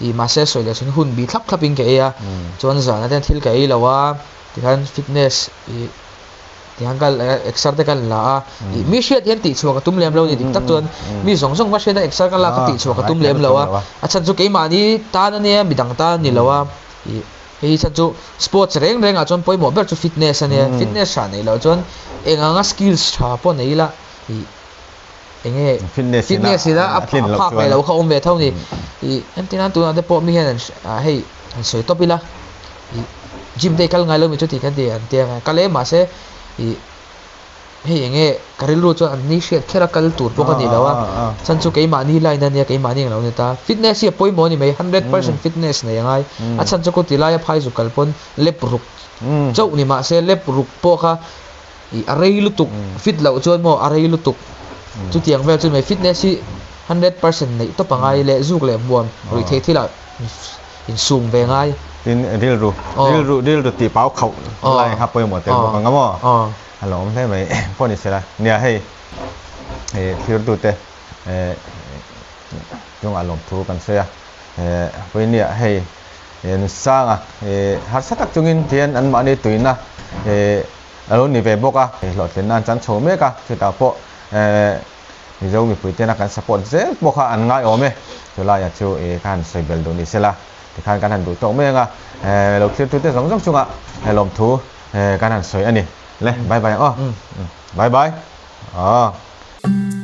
ih mahse sawi leh chuan hun bi thlap thlap in ka ei a, chuan zanah te hian thil ka ei lo a, tikhan fitness ih. Tiang ka exer te ka la a, ih mi hriat hian tihchhuah ka tum lem lo a ni dik tak chuan mi zawng zawng va hriat a exer ka lak a tihchhuah ka tum lem lo a, a chhan chu keimahni tan a nia midang tan a ni lo a, ih hei hi chhan chu sports reng reng ah chuan pawimawh ber chu fitness a nia, fitness tha neih loh chuan eng anga skills tha pawh nei ila ih eng nge fitness ina a phak ve loh kha awm ve tho a ni, ih entir nan tunah te pawh mi hian an hei han sawi tawp ila. Ih gym te i kal ngai lo mi chu tih kan ti an tia kal e mahse ih hei eng nge ka rilru chuan an ni hriat kher a kal tur pawh ka ni lo a chhan chu keimahni line a nia keimahni ang lo ni ta fitness hi a pawimawh a ni mai 100% fitness nei a ngai a chhan chu kawti laia phai zuk kal pawn lep ruk chauh ni mahse lep ruk pawh kha ih a rei lutuk fit loh chuan maw a rei lutuk chutiang vel chu ni mai fitness hi 100% neih tawp a ngai leh zuk leh hmuam ruih theih thil ah. Insum ve ngai. Tin, rilru, rilru, rilru tih pau khauh lai kha pawimawh tel bawk ang a maw? A lo awm hle mai. Pawh ni sela. Nia hei, thirtute chungah lawmthu kan sawi a. Vawinia hei Nunsanga harsa tak chungin hian anmahni tuina a lo ni ve bawk a. Hlawhtlinna an chan chho mek a, chutah pawh Mizo mipui tena kan support zel pawh kha an ngaiawm e. Chulaiah chu i ka han sawi bel duh ni sela, tikhan kan han duh tawk mai ang a, lo thlirtute zawng zawng chungah lawmthu kan han sawi a ni. Le, bye bye ang aw. Bye bye. Aw.